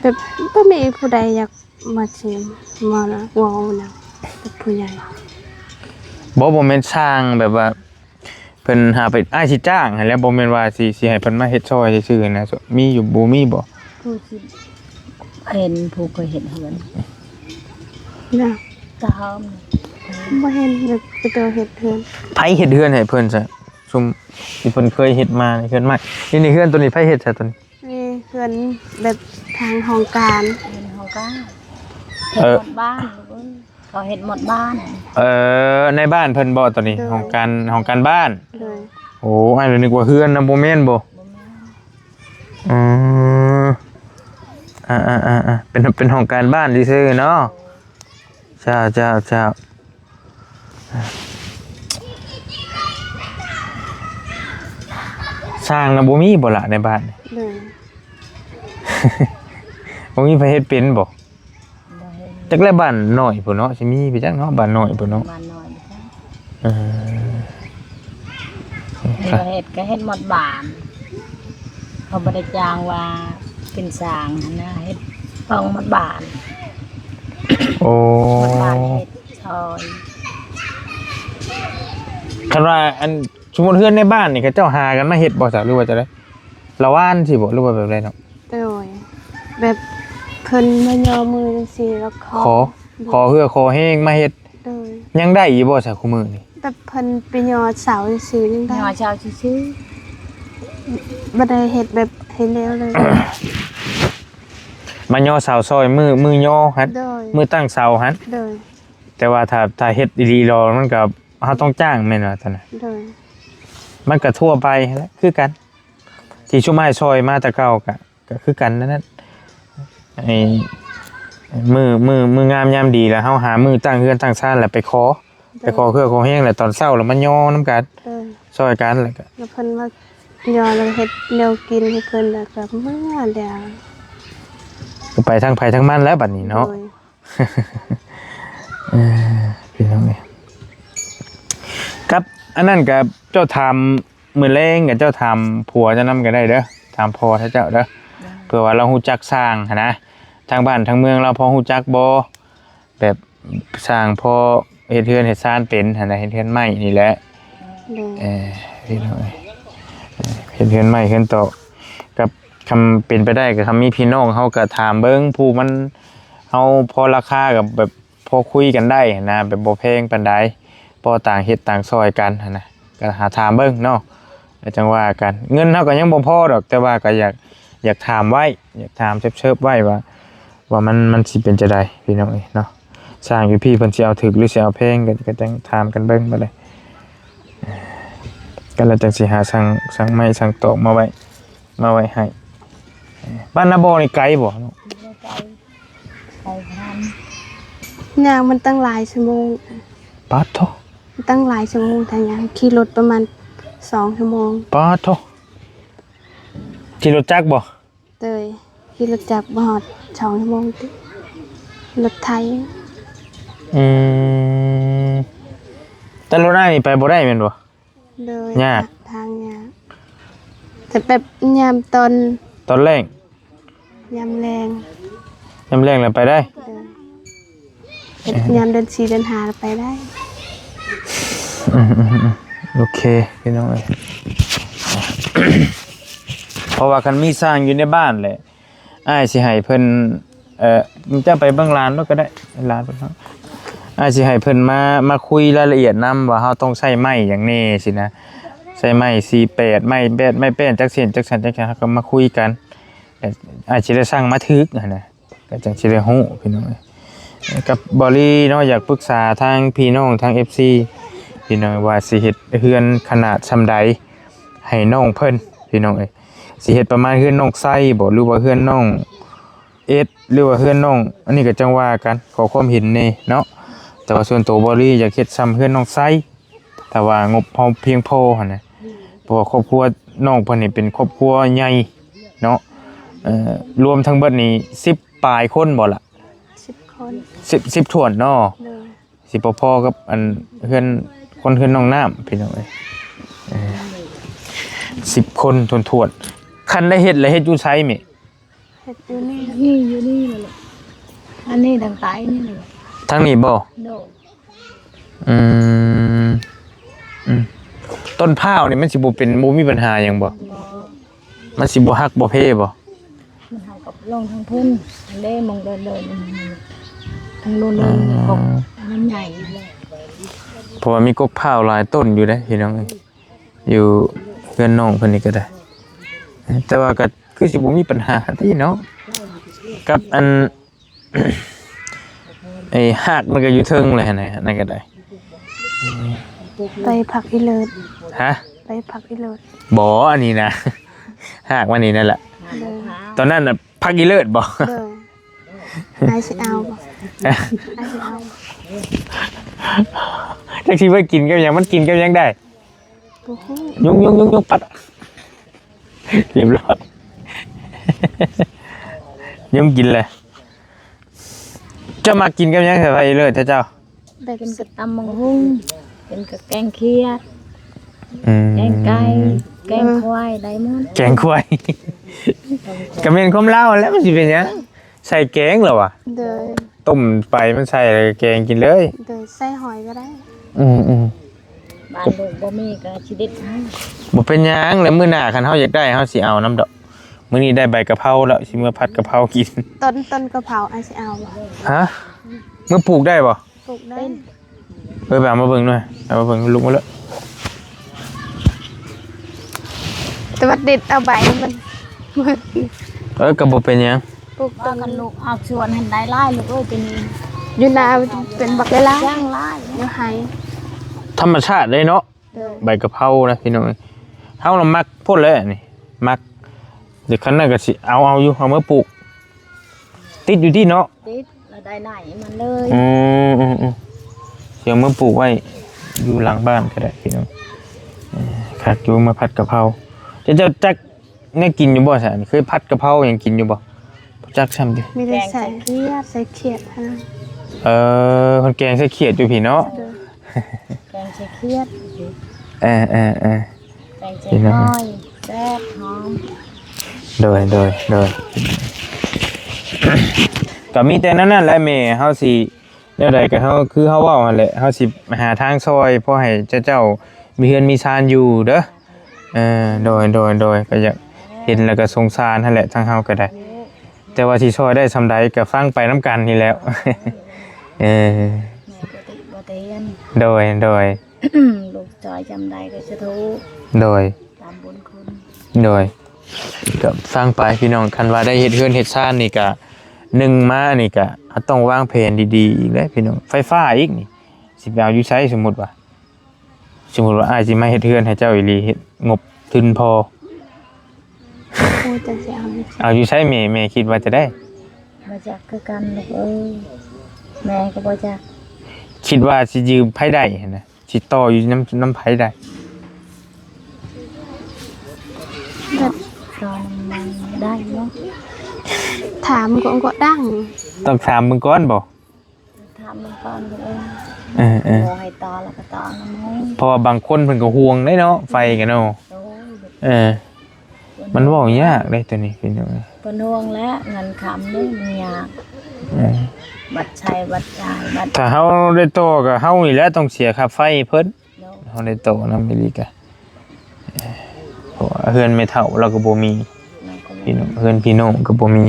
ແບບ ບໍ່ມີຜູ້ໃດຢາກມາຊິມາເວົ້ານຳກັບຜູ້ໃຫຍ່. ບໍ່ ບໍ່ແມ່ນຊ່າງແບບວ່າ ເພິ່ນຫາໄປ ອ້າຍຊິຈ້າງຫັ້ນແຫຼະ ບໍ່ແມ່ນວ່າຊິ ຊິໃຫ້ເພິ່ນມາເຮັດຊ່ອຍຊື່ໆນະ. ມີຢູ່ ບໍ່ມີບໍ່? ຜູ້ຊິເຫັນ ຜູ້ເຄີຍເຮັດເຮືອນນະ ຕາມ ບໍ່ເຫັນ ແບບເຂົາເຈົ້າເຮັດເຮືອນ. ໃຜເຮັດເຮືອນໃຫ້ເພິ່ນຊະ? ຊຸມທີ່ເພິ່ນເຄີຍເຮັດມາ ເຮືອນໃໝ່ ນີ້ ນີ້ເຮືອນໂຕນີ້ໃຜເຮັດຊະໂຕນີ້? ນີ້ເຮືອນແບບທາງຫ້ອງການ ເຮືອນຫ້ອງການ ເອີ ເຮັດບ້ານ ເຂົາເຮັດໝົດບ້ານ. ເອີ ໃນບ້ານເພິ່ນບໍ່ໂຕນີ້? ໂດຍ ຫ້ອງການ ຫ້ອງການບ້ານ. ໂດຍ ໂອ້ ອ້າຍນຶກວ່າເຮືອນນະ ບໍ່ແມ່ນບໍ່? ບໍ່ແມ່ນ. ອືມ ອ່າໆໆ ເປັນ ເປັນຫ້ອງການບ້ານຊື່ໆເນາະ. ເຈົ້າ ເຈົ້າ ເຈົ້າ. ຊ່າງນະບໍ່ມີບໍ່ລະໃນບ້ານ? ໂດຍ ບໍ່ມີໃຜເຮັດເປັນບໍ່? ບໍ່ເຫັນ. ຈັກແລະ ບ້ານນ້ອຍພຸ້ນເນາະ ຊິມີໄປຈັກເນາະ ບ້ານນ້ອຍພຸ້ນເນາະ. ບ້ານນ້ອຍ ເອີ ເຮັດກໍເຮັດໝົດບ້ານ ເຂົາບໍ່ໄດ້ຈ້າງວ່າເປັນຊ່າງຫັ້ນນະ ເຮັດຕ້ອງໝົດບ້ານ. ໂອ້ ໝົດບ້ານເຮັດຊ່ອຍ. ຄັນວ່າອັນ ສົມມຸດເຮືອນໃນບ້ານນີ້ ເຂົາເຈົ້າຫາກັນມາເຮັດບໍ່ຊະ ຫຼືວ່າຈັ່ງໃດ? ລະຫວ່ານຊີ້ບໍ່ ຫຼືວ່າແບບໃດເນາະ? ໂດຍ ແບບເພິ່ນມາຍໍມືຈັ່ງຊີ້ ແລ້ວຂໍ ຂໍ ຂໍເຫື່ອຂໍແຮງມາເຮັດ. ໂດຍ ຍັງໄດ້ຢູ່ບໍ່ຊະຄູ່ມື້ນີ້? ແບບເພິ່ນໄປຍໍເສົາຊື່ໆ ຍັງໄດ້ ຍໍເສົາຊື່ໆ ບໍ່ໄດ້ເຮັດແບບໃຫ້ແລ້ວເລີຍ. ມາຍໍເສົາຊ່ອຍມື້ ມື້ຍໍຫັ້ນ. ໂດຍ ມື້ຕັ້ງເສົາຫັ້ນ. ໂດຍ ແຕ່ວ່າຖ້າ ຖ້າເຮັດອີ່ຫຼີຫຼໍມັນກໍ ເຮົາຕ້ອງຈ້າງແມ່ນວ່າຊັ້ນນະ. ໂດຍ ມັນກໍທົ່ວໄປຫັ້ນແຫຼະ ຄືກັນ ທີ່ຊຸມອ້າຍຊ່ອຍມາແຕ່ເກົ່າກໍ ກໍຄືກັນນັ້ນ ໄອ້ ມື້ ມື້ ມື້ງາມຍາມດີ ແລ້ວເຮົາຫາມື້ຕັ້ງເຮືອນຕັ້ງຊານ ແລ້ວໄປຂໍ ໄປຂໍເຄືອຂໍແຮງ ແລ້ວຕອນເຊົ້າ ແລ້ວມາຍໍນຳກັນ ໂດຍ ຊ່ອຍກັນ ແລ້ວກໍ ແລ້ວເພິ່ນມາຍໍ ແລ້ວເຮັດແນວກິນໃຫ້ເພິ່ນ ແລ້ວກໍເມືອແລ້ວ ກໍໄປທາງໃຜທາງມັນແລ້ວບັດນີ້ເນາະ. ໂດຍ ເອີ ພີ່ນ້ອງເອີຍ ກັບອັນນັ້ນກໍເຈົ້າຖາມ ມື້ແລງກໍເຈົ້າຖາມຜົວເຈົ້ານຳກໍໄດ້ເດີ ຖາມພໍ່ເຈົ້າເດີ ເພື່ອວ່າລາວຮູ້ຈັກຊ່າງຫັ້ນນະ ທາງບ້ານທາງເມືອງລາວພໍຮູ້ຈັກບໍ່ ແບບຊ່າງພໍເຮັດເຮືອນເຮັດຊານເປັນຫັ້ນນະ ເຮັດເຮືອນໄມ້ນີ້ແຫຼະ. ໂດຍ ເອີ ພີ່ນ້ອງເອີຍ ເຮັດເຮືອນໄມ້ເຮືອນຕອກ ກັບຄັນເປັນໄປໄດ້ກໍຄັນມີພີ່ນ້ອງເຮົາກໍຖາມເບິ່ງ ຜູ້ມັນ ເຮົາພໍລາຄາກໍແບບ ພໍຄຸຍກັນໄດ້ຫັ້ນນະ ແບບບໍ່ແພງປານໃດ ພໍຕ່າງເຮັດຕ່າງຊ່ອຍກັນຫັ້ນນະ ກໍຫາຖາມເບິ່ງເນາະ ແລ້ວຈັ່ງວ່າກັນ. ເງິນເຮົາກໍຍັງບໍ່ພໍດອກ ແຕ່ວ່າກໍຢາກ ຢາກຖາມໄວ້ ຢາກຖາມເຊີບໆໄວ້ວ່າ ວ່າມັນ ມັນຊິເປັນຈັ່ງໃດ ພີ່ນ້ອງເອີຍເນາະ. ຊ່າງຢູ່ພີ້ເພິ່ນຊິເອົາຖືກ ຫຼື ຊິເອົາແພງ ກໍ ກໍຈັ່ງຖາມກັນເບິ່ງບັດນີ້ ກໍແລ້ວຈັ່ງຊິຫາຊ່າງ ຊ່າງໄມ້ຊ່າງຕອກມາໄວ້ ມາໄວ້ໃຫ້. ບ້ານນາບໍ່ນີ້ໄກບໍ່? ບໍ່ໄກ ໄປທາງ ຍ່າງມັນຕັ້ງຫຼາຍຊົ່ວໂມງ. ປາດໂທ້ ຕັ້ງຫຼາຍຊົ່ວໂມງ ຖ້າຍ່າງຂີ່ລົດປະມານສອງຊົ່ວໂມງ. ປາດໂທ້ ຂີ່ລົດຈັກບໍ່? ໂດຍ ຂີ່ລົດຈັກບໍ່ຮອດສອງຊົ່ວໂມງຕິ ລົດໄຖ. ອືມ ແຕ່ລົດອ້າຍນີ້ໄປບໍ່ໄດ້ແມ່ນບໍ່? ໂດຍ ຍາກ ທາງຍາກ ແຕ່ແບບຍາມຕອນ ຕອນແລງ ຍາມແລງ ຍາມແລງລະໄປໄດ້. ໂດຍ ເຮັດຍາມເດືອນສີ່ເດືອນຫ້າລະໄປໄດ້. ອືມໆໆ ໂອເຄພີ່ນ້ອງເອີຍ ເພາະວ່າຄັນມີຊ່າງຢູ່ໃນບ້ານແຫຼະ ອ້າຍຊິໃຫ້ເພິ່ນ ເອີ່ ເຈົ້າໄປເບິ່ງຫຼານໂລດກໍໄດ້ ຫຼານເພິ່ນເນາະ ອ້າຍຊິໃຫ້ເພິ່ນມາ ມາຄຸຍລາຍລະອຽດນຳວ່າເຮົາຕ້ອງໃຊ້ໄມ້ຫຍັງແດ່ຊີ້ນະ ໃຊ້ໄມ້ສີ່ແປດ ໄມ້ແປດ ໄມ້ແປ້ນ ຈັກເສັ້ນ ຈັກສັນ ຈັກຫຍັງ ເຮົາກໍມາຄຸຍກັນ ແລະ ອາດຊິໄດ້ສັ່ງມາຖືກຫັ້ນນະ ກໍຈັ່ງຊິໄດ້ຮູ້ພີ່ນ້ອງເອີຍ. ກັບບ່າວລີເນາະ ຢາກປຶກສາທາງພີ່ນ້ອງທາງເອັຟຊີພີ່ນ້ອງ ວ່າຊິເຮັດເຮືອນຂະໜາດສ່ຳໃດໃຫ້ນ້ອງເພິ່ນພີ່ນ້ອງເອີຍ ຊິເຮັດປະມານເຮືອນນ້ອງໄຊບໍ ຫຼືວ່າເຮືອນນ້ອງເອັດ ຫຼືວ່າເຮືອນນ້ອງ ອັນນີ້ກໍຈັ່ງວ່າກັນ ຂໍຄວາມເຫັນແດ່ເນາະ. ແຕ່ວ່າສ່ວນໂຕບ່າວລີຢາກເຮັດສ່ຳເຮືອນນ້ອງໄຊ ຖ້າວ່າງົບເຮົາພຽງພໍຫັ້ນນະ ເພາະວ່າຄອບຄົວນ້ອງເພິ່ນນີ້ເປັນຄອບຄົວໃຫຍ່ເນາະ ເອີ ລວມທັງເບິດນີ້ສິບປາຍຄົນບໍລະ? ສິບຄົນ ສິບ ສິບຖ້ວນເນາະ. ໂດຍ ຊິພໍໆກັບອັນເຮືອນ ຄົນເຮືອນນ້ອງນ້ຳພີ່ນ້ອງເອີຍ ເອີ ສິບຄົນຖ້ວນໆ. ຄັນໄດ້ເຮັດລະເຮັດຢູ່ໃສແມ່? ເຮັດຢູ່ນີ້ ນີ້ ຢູ່ນີ້ແຫຼະ ອັນນີ້ທາງໃຕ້ນີ້ແຫຼະ. ທາງນີ້ບໍ? ໂດຍ ອືມ ອືມ ຕົ້ນພ້າວນີ້ມັນຊິບໍ່ເປັນ ບໍ່ມີບັນຫາຫຍັງບໍ? ບໍ່ ມັນຊິບໍ່ຫັກບໍ່ເພບໍ? ມັນຫັກກັບລົງທາງພຸ້ນ ອັນເດ້ ມອງເດີນໆ ທາງໂນ້ນ ອໍ ນີ້ ກົກມັນໃຫຍ່ຢູ່ແລ້ວ ເພາະວ່າມີກົກພ້າວຫຼາຍຕົ້ນຢູ່ເດ້ພີ່ນ້ອງເອີຍ ຢູ່ເຮືອນນ້ອງເພິ່ນນີ້ກໍໄດ້ ແຕ່ວ່າກໍຄືຊິບໍ່ມີບັນຫາຕິເນາະ ກັບອັນ ໄອ້ຮາກມັນກໍຢູ່ເທິງແຫຼະຫັ້ນນະ ອັນນັ້ນກໍໄດ້ ໄປຜັກອີເລີດ ຮະ? ໄປຜັກອີເລີດ ບໍ່ ອັນນີ້ນະ ຮາກມັນນີ້ນັ້ນແຫຼະ ໂດຍ ຕອນນັ້ນນະ ຜັກອີເລີດບໍ? ໂດຍ ອ້າຍຊິເອົາບໍ່? ອ້າຍຊິເອົາ ຈັກຊິໄວ້ກິນກັບຫຍັງ? ມັນກິນກັບຫຍັງໄດ້? ບໍ່ຮູ້ ຍຸງໆໆໆ ປັດ ຮຽບຮ້ອຍ ຍຸງກິນແຫຼະ. ເຈົ້າມັກກິນກັບຫຍັງ ສະໄພເລີດເຈົ້າ? ໄດ້ກິນກັບຕຳບັກຫຸ່ງ ກິນກັບແກງຂຽດ ອືມ ແກງໄກ່ ແກງຄວາຍ ໄດ້ໝົດ ແກງຄວາຍ ກໍແມ່ນຄວາມລາວແຫຼະ ມັນຊິເປັນຫຍັງ ໃສ່ແກງແລ້ວວະ ໂດຍ ຕົ້ມໄປມັນໃສ່ແລ້ວກໍແກງກິນເລີຍ ໂດຍ ໃສ່ຫອຍກໍໄດ້ ອືມໆ ບ້ານລູກບໍ່ມີກໍຊິເດັດໃຫ້ ບໍ່ເປັນຫຍັງແຫຼະ ມື້ໜ້າຄັນເຮົາຢາກໄດ້ເຮົາຊິເອົານຳດອກ ມື້ນີ້ໄດ້ໃບກະເພົາແລ້ວ ຊິເມືອຜັດກະເພົາກິນ ຕົ້ນ ຕົ້ນກະເພົາອ້າຍຊິເອົາບໍ່? ຮະ? ເມືອປູກໄດ້ບໍ່? ປູກໄດ້ ເອີ ໄປເອົາມາເບິ່ງໜ່ອຍ ເອົາມາເບິ່ງ ລຸກມາເລີຍ ແຕ່ວ່າເດັດເອົາໃບມັນ ເອີ ກໍບໍ່ເປັນຫຍັງ ປູກ ວ່າກັນລູກ ອອກສວນຫັ້ນໄດ້ຫຼາຍລູກເອີຍ ປີນີ້ ຢູ່ນາເປັນບັກຫຼາຍໆ ຢ່າງຫຼາຍ ຢູ່ໄຮ່ ທຳມະຊາດເດ້ເນາະ ໂດຍ ໃບກະເພົານະພີ່ນ້ອງ ເຮົານະມັກໂພດແຫຼະນີ້ ມັກ ເດ ຄັນນັ້ນກໍຊິເອົາ ເອົາຢູ່ ເອົາມາປູກ ຕິດຢູ່ຕິເນາະ ຕິດ ລະໄດ້ໃນມັນເລີຍ ອືມໆໆ ຊິເອົາມາປູກໄວ້ຢູ່ຫຼັງບ້ານກໍໄດ້ພີ່ນ້ອງ ເອີ ຄັກຢູ່ ມາຜັດກະເພົາ ເຈົ້າ ເຈົ້າຈັກ ແນວກິນຢູ່ບໍ່ຊະ? ເຄີຍຜັດກະເພົາຫຍັງກິນຢູ່ບໍ່? ບໍ່ຈັກຊ້ຳຕິ ມີແຕ່ໃສ່ ແກງໃສ່ຂຽດ ໃສ່ຂຽດຫັ້ນນະ ເອີ ເພິ່ນແກງໃສ່ຂຽດຢູ່ພີ້ເນາະ ໂດຍ ແກງໃສ່ຂຽດ ເອີໆໆ ແກງໃສ່ຫອຍ ແຊບຫອມ ໂດຍໆໆ ກໍມີແຕ່ແນວນັ້ນແຫຼະແມ່ ເຮົາຊິ ແນວໃດກໍເຮົາ ຄືເຮົາເວົ້າຫັ້ນແຫຼະ ເຮົາຊິຫາທາງຊ່ອຍ ພໍໃຫ້ເຈົ້າ ເຈົ້າມີເຮືອນມີຊານຢູ່ເດີ ເອີ ໂດຍ ໂດຍ ໂດຍ ກໍຢາກເຫັນແລ້ວກໍສົງສານຫັ້ນແຫຼະ ທາງເຮົາກໍໄດ້ ແຕ່ວ່າຊິຊ່ອຍໄດ້ສ່ຳໃດກໍຟັງໄປນຳກັນນີ້ແຫຼ້ວ ເອີ ແມ່ກໍຕິບໍ່ຕຽນ ໂດຍ ໂດຍ ລູກຊ່ອຍສ່ຳໃດກໍສາທຸ ໂດຍ ຕາມບຸນຄຸນ ໂດຍ ກໍຟັງໄປພີ່ນ້ອງ ຄັນວ່າໄດ້ເຮັດເຮືອນເຮັດຊານນີ້ກະ ໜຶ່ງມານີ້ກະ ເຮົາຕ້ອງວາງແຜນດີໆອີກເດ້ພີ່ນ້ອງ ໄຟຟ້າອີກນີ້ ຊິໄປເອົາຢູ່ໃສ? ສົມມຸດວ່າ ສົມມຸດວ່າອ້າຍຊິມາເຮັດເຮືອນໃຫ້ເຈົ້າອີ່ຫຼີ ເຮັດງົບທຶນພໍ ໂອ້ ຈັກຊິເອົາຢູ່ໃສ ເອົາຢູ່ໃສແມ່ ແມ່ຄິດວ່າຈະໄດ້? ບໍ່ຈັກຄືກັນລູກເອີຍ ແມ່ກໍບໍ່ຈັກ ຄິດວ່າຊິຢືມໃຜໄດ້ຫັ້ນນະ? ຊິຕໍ່ຢູ່ນຳ ນຳໃຜໄດ້? ແບບ ຕໍ່ນຳໄດ້ບໍ່? ຖາມກ່ອນກໍໄດ້. ຕ້ອງຖາມເບິ່ງກ່ອນບໍ່? ຖາມເບິ່ງກ່ອນເດີ. ເອີໆ ບໍ່ໃຫ້ຕໍ່ແລ້ວກໍຕໍ່ນຳເຮົາ. ເພາະວ່າບາງຄົນເພິ່ນກໍຫ່ວງເດ້ເນາະ ໄຟກໍເນາະ. ໂອ້ຍ ເອີ ມັນເວົ້າຍາກເດ້ໂຕນີ້ພີ່ນ້ອງ. ເພິ່ນຫ່ວງແຫຼະ ເງິນຄຳນີ້ມັນຍາກ. ເອີ ບັດໃຊ້ບັດຈ່າຍ ບັດ ຖ້າເຮົາໄດ້ຕໍ່ກໍເຮົານີ້ແຫຼະຕ້ອງເສຍຄ່າໄຟເພິ່ນ. ເນາະ ເຮົາໄດ້ຕໍ່ນຳອີ່ຫຼີກະ ເພາະວ່າເຮືອນແມ່ເຖົ້າລາວກໍບໍ່ມີ ເນາະ ພີ່ນ້ອງ ເຮືອນພີ່ນ້ອງກໍບໍ່ມີ.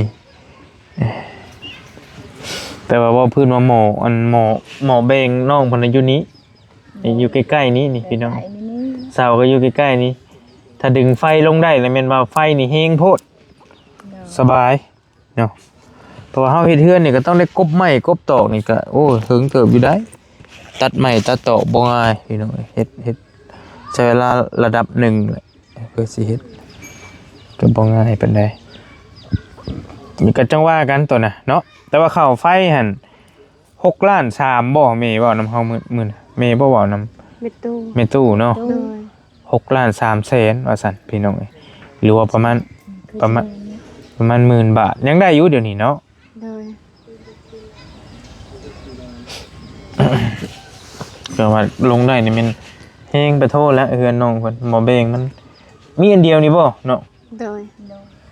ແຕ່ວ່າເວົ້າພື້ນວ່າໝໍ້ ອັນໝໍ້ ໝໍ້ແບ່ງນ້ອງເພິ່ນນະຢູ່ນີ້ ຢູ່ໃກ້ໆນີ້ນີ້ພີ່ນ້ອງ. ໃກ້ໆນີ້ ເສົາກໍຢູ່ໃກ້ໆນີ້. ຖ້າດຶງໄຟລົງໄດ້ລະແມ່ນວ່າໄຟນີ້ແຮງໂພດ. ເນາະ ສະບາຍເນາະ. ເພາະວ່າເຮົາເຮັດເຮືອນນີ້ກໍຕ້ອງໄດ້ກົບໄມ້ກົບຕອກນີ້ກໍ ໂອ້ ເຖິງເຕີບຢູ່ໄດ໋. ຕັດໄມ້ຕັດຕອກບໍ່ງ່າຍພີ່ນ້ອງເອີຍ. ເຮັດ ເຮັດໃຊ້ເວລາລະດັບໜຶ່ງແຫຼະ ເພື່ອຊິເຮັດ ກໍບໍ່ງ່າຍປານໃດ. ນີ້ກໍຈັ່ງວ່າກັນໂຕນະເນາະ. ແຕ່ວ່າຄ່າໄຟຫັ້ນ ຫົກລ້ານສາມບໍ່ ແມ່ເວົ້ານຳເຮົາມື້ ມື້ນະ ແມ່ບໍ່ເວົ້ານຳ ແມ່ຕູ້ ແມ່ຕູ້ເນາະ. ໂດຍ ຫົກລ້ານສາມແສນວ່າຊັ້ນພີ່ນ້ອງເອີຍ. ຫຼືວ່າປະມານ ປະມານ ປະມານໝື່ນບາດ ຍັງໄດ້ຢູ່ດຽວນີ້ເນາະ. ໂດຍ ແຕ່ວ່າລົງໄດ້ນີ້ແມ່ນແຮງໄປໂທດແລ້ວ. ເຮືອນນ້ອງເພິ່ນໝໍ້ແບ່ງມັນມີອັນດຽວນີ້ບໍ່ເນາະ? ໂດຍ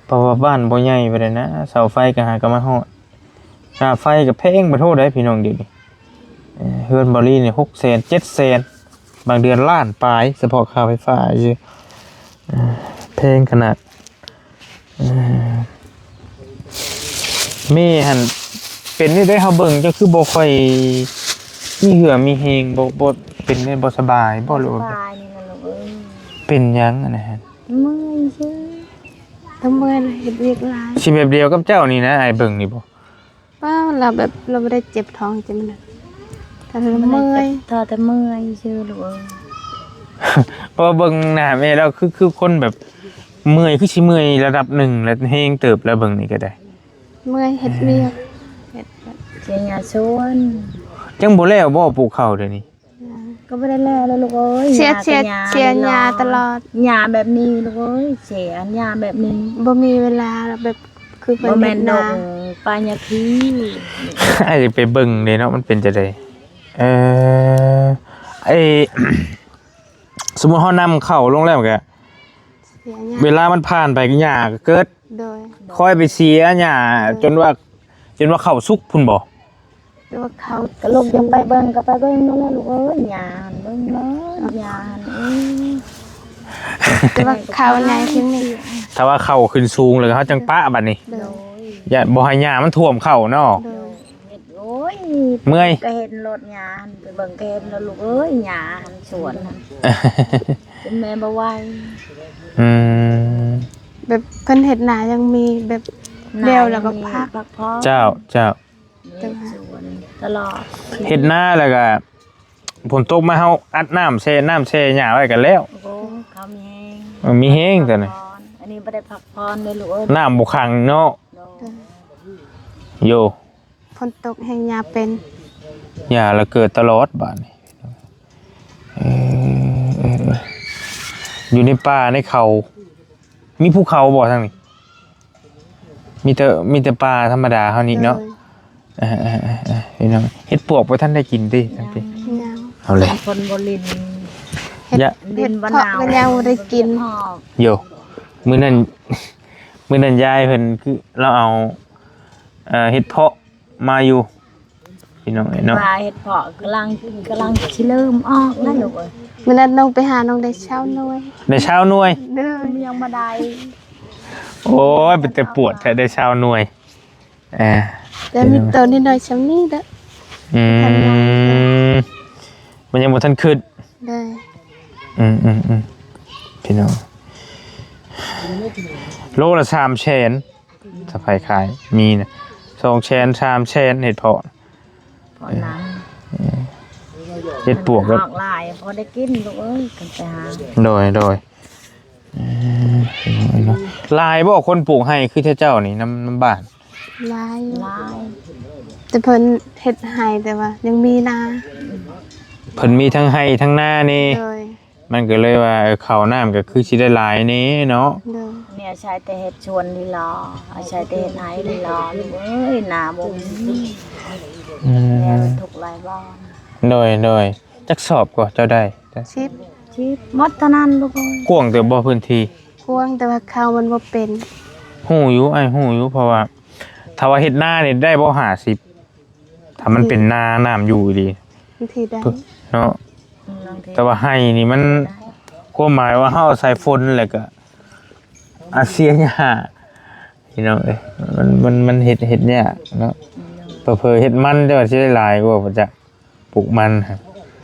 ເພາະວ່າບ້ານບໍ່ໃຫຍ່ປານໃດນະ ເສົາໄຟກໍຫາກໍມາຮອດ. ຄ່າໄຟກໍແພງປະໂທດໃດ໋ພີ່ນ້ອງດຽວນີ້. ເອີ ເຮືອນບໍ່ລີນີ້ຫົກແສນ ເຈັດແສນ ບາງເດືອນລ້ານປາຍ ສະເພາະຄ່າໄຟຟ້າຊື່. ເອີ ແພງຂະໜາດ. ເອີ ແມ່ຫັ້ນເປັນແນວໃດ ເຮົາເບິ່ງເຈົ້າຄືບໍ່ຄ່ອຍມີເຫື່ອມີແຮງ ບໍ່ ບໍ່ເປັນແນວບໍ່ສະບາຍບໍ່ ຫຼືວ່າ ສະບາຍນີ້ລະລູກເອີຍ. ເປັນຫຍັງອັນນັ້ນ? ເມື່ອຍຊື່ ທັງເມື່ອຍແລະເຮັດວຽກຫຼາຍ. ຊິແບບດຽວກັບເຈົ້ານີ້ນະ ອ້າຍເບິ່ງນີ້ບໍ່? ປ້າ ລາວແບບ ລາວບໍ່ໄດ້ເຈັບທ້ອງເຈັບມັນນະ ຖ້າແຕ່ເມື່ອຍ ຖ້າແຕ່ເມື່ອຍຊື່ລູກເອີຍ. ເພາະວ່າເບິ່ງໜ້າແມ່ລາວຄື ຄືຄົນແບບເມື່ອຍ ຄືຊິເມື່ອຍລະດັບໜຶ່ງແລ້ວ ແຮງເຕີບແລ້ວ ເບິ່ງນີ້ກໍໄດ້. ເມື່ອຍເຮັດວຽກ ເຮັດ ເສຍຫຍ້າສວນ. ຍັງບໍ່ແລ້ວບໍ່ ປູກເຂົ້າດຽວນີ້? ກໍບໍ່ໄດ້ແລ້ວແລ້ວລູກເອີຍ. ເສຍ ຫຍ້າ ເສຍ ກໍຫຍ້າ ເສຍຫຍ້າຕະຫຼອດ. ຫຍ້າແບບນີ້ລູກເອີຍ ເສຍຫຍ້າແບບນີ້ ບໍ່ມີເວລາແບບ ຄືເພິ່ນ ບໍ່ແມ່ນ ເຮັດນາ ດົງປາຍາພີ. ອ້າຍຢາກໄປເບິ່ງເດ້ເນາະ ມັນເປັນຈັ່ງໃດ? ເອີ ເອີ ສົມມຸດເຮົານຳເຂົ້າລົງແລ້ວກະ ເສຍຫຍ້າ ເວລາມັນຜ່ານໄປຫຍ້າກໍເກີດ. ໂດຍ ຄ່ອຍໄປເສຍຫຍ້າ ໂດຍ ຈົນວ່າ ຈົນວ່າເຂົ້າສຸກພຸ້ນບໍ່? ແຕ່ວ່າເຂົາ ກໍລູກຢາກໄປເບິ່ງກໍໄປເບິ່ງນັ້ນແຫຼະລູກເອີຍ. ຫຍ້າຫັ້ນເບິ່ງເນາະ ຫຍ້າຫັ້ນ ເອີ ແຕ່ວ່າເຂົາໃຫຍ່ຂຶ້ນນີ້ ຖ້າວ່າເຂົ້າຂຶ້ນສູງແລ້ວເຮົາຈັ່ງປະບັດນີ້. ໂດຍ ຢ້ານບໍ່ໃຫ້ຫຍ້າມັນຖ້ວມເຂົ້າເນາະ. ໂດຍ ໂອ້ຍ ເມື່ອຍ ກໍເຫັນໂລດຫຍ້າຫັ້ນ ໄປເບິ່ງກໍເຫັນໂລດລູກເອີຍ. ຫຍ້າຫັ້ນສວນຫັ້ນ ຈົນແມ່ບໍ່ໄຫວ. ອືມ ແບບເພິ່ນເຮັດນາຍັງມີແບບ ນາ ດຽວແລ້ວກໍ ຍັງມີ ພັກ ພັກຜ່ອນ. ເຈົ້າ ເຈົ້າ. ເຮັດສວນຕະຫຼອດ ເຮັດນາແລ້ວກະຝົນຕົກມາ ເຮົາອັດນ້ຳແຊ່ ນ້ຳແຊ່ຫຍ້າໄວ້ກໍແລ້ວ. ໂອ້ ເຂົາມີແຮງ ເອີ ມີແຮງຕົວນີ້. ອັນນີ້ບໍ່ໄດ້ພັກຜ່ອນເດ້ລູກເອີຍ ນ້ຳບໍ່ຂັງເນາະ. ໂດຍ ໂຢ ຝົນຕົກແຮງຫຍ້າເປັນ ຫຍ້າລະເກີດຕະຫຼອດບາດນີ້. ເອີ ເອີ ເອີ ຢູ່ໃນປ່າໃນເຂົາ ມີພູເຂົາບໍ່ທາງນີ້? ມີແຕ່ ມີແຕ່ປ່າທຳມະດາເຮົານີ້ເນາະ. ໂດຍ ເອີ ເອີ ເອີ ເອີ ພີ່ນ້ອງ ເຫັດປວກບໍ່ທັນໄດ້ກິນຕິທາງພີ້? ຍັງ ເອົາແຫຼະ ຄົນບໍ່ຫຼິ້ນ ເຫັດ ຢະ ເຫັດເຜາະກໍຍັງບໍ່ໄດ້ກິນ. ໂຢ ມື້ນັ້ນ ມື້ນັ້ນຍາຍເພິ່ນຄືລາວເອົາ ເອີ ເຫັດເຜາະ ມາຢູ່ ພີ່ນ້ອງເອີຍເນາະ. ວ່າເຫັດເຜາະກຳລັງ ກຳລັງຊິເລີ່ມອອກແລ້ວລູກເອີຍ. ມື້ນັ້ນນ້ອງໄປຫາ ນ້ອງໄດ້ຊາວໜ່ວຍ. ໄດ້ຊາວໜ່ວຍ? ໂດຍ ຍັງບໍ່ໄດ້. ໂອ້ຍ ເປັນແຕ່ປວດແທ້ ໄດ້ຊາວໜ່ວຍ. ເອີ ແຕ່ມີໂຕນ້ອຍໆສ່ຳນີ້ເດີ. ອືມ ມັນຍັງບໍ່ທັນຂຶ້ນ. ໂດຍ ອືມໆໆ ພີ່ນ້ອງ ໂລລະສາມແສນ. ຖ້າໃຜຂາຍມີນະ ສອງແສນ ສາມແສນ ເຫັດເຜາະ ເພາະໜັງ ເອີ ເຫັດປວກກໍອອກຫຼາຍ ພໍໄດ້ກິນລູກເອີຍ ຄັນໄປຫາ. ໂດຍ ໂດຍ ເອີ ຫຼາຍບໍ່ຄົນປູກໄຮ່ຄືເຈົ້ານີ້ ນຳ ນຳບ້ານ? ຫຼາຍ ຫຼາຍ ແຕ່ເພິ່ນເຮັດໄຮ່ ແຕ່ວ່າຍັງມີນາ. ເພິ່ນມີທັງໄຮ່ທັງນາແດ່ ໂດຍ ມັນກໍເລີຍວ່າ ເອີ ເຂົ້ານ້ຳກໍຄືຊິໄດ້ຫຼາຍແດ່ເນາະ ໂດຍ ນີ້ອາໄສແຕ່ເຮັດສວນນີ້ລະ ອາໄສແຕ່ເຮັດໄຮ່ນີ້ລະ ເອີຍ ນາບໍ່ມີ ອືມ ແມ່ທຸກຫຼາຍບ່ອນ ໂດຍ ໂດຍ ຈັກສອບກໍເຈົ້າໄດ້? ສິບ ສິບ ໝົດເທົ່ານັ້ນລູກເອີຍ ກວ້າງເຕີບບໍ່ພື້ນທີ່? ກວ້າງ ແຕ່ວ່າເຂົ້າມັນບໍ່ເປັນ ຮູ້ຢູ່ ອ້າຍຮູ້ຢູ່ ເພາະວ່າ ຖ້າວ່າເຮັດນານີ້ໄດ້ບໍ່ ຫ້າສິບ ຖ້າມັນເປັນນານ້ຳຢູ່ອີ່ຫຼີ ບາງທີໄດ້ເນາະ ອືມ ແຕ່ວ່າໄຮ່ນີ້ມັນ ຄວາມໝາຍວ່າເຮົາອາໄສຝົນ ແລ້ວກໍອາເສຍຫຍ້າ ພີ່ນ້ອງເອີຍ ມັນ ມັນ ມັນເຮັດ ເຮັດຍາກເນາະ ອືມ ເຜີໆເຮັດມັນ ແຕ່ວ່າຊິໄດ້ຫຼາຍກວ່າບໍ່ຈັກ ປູກມັນ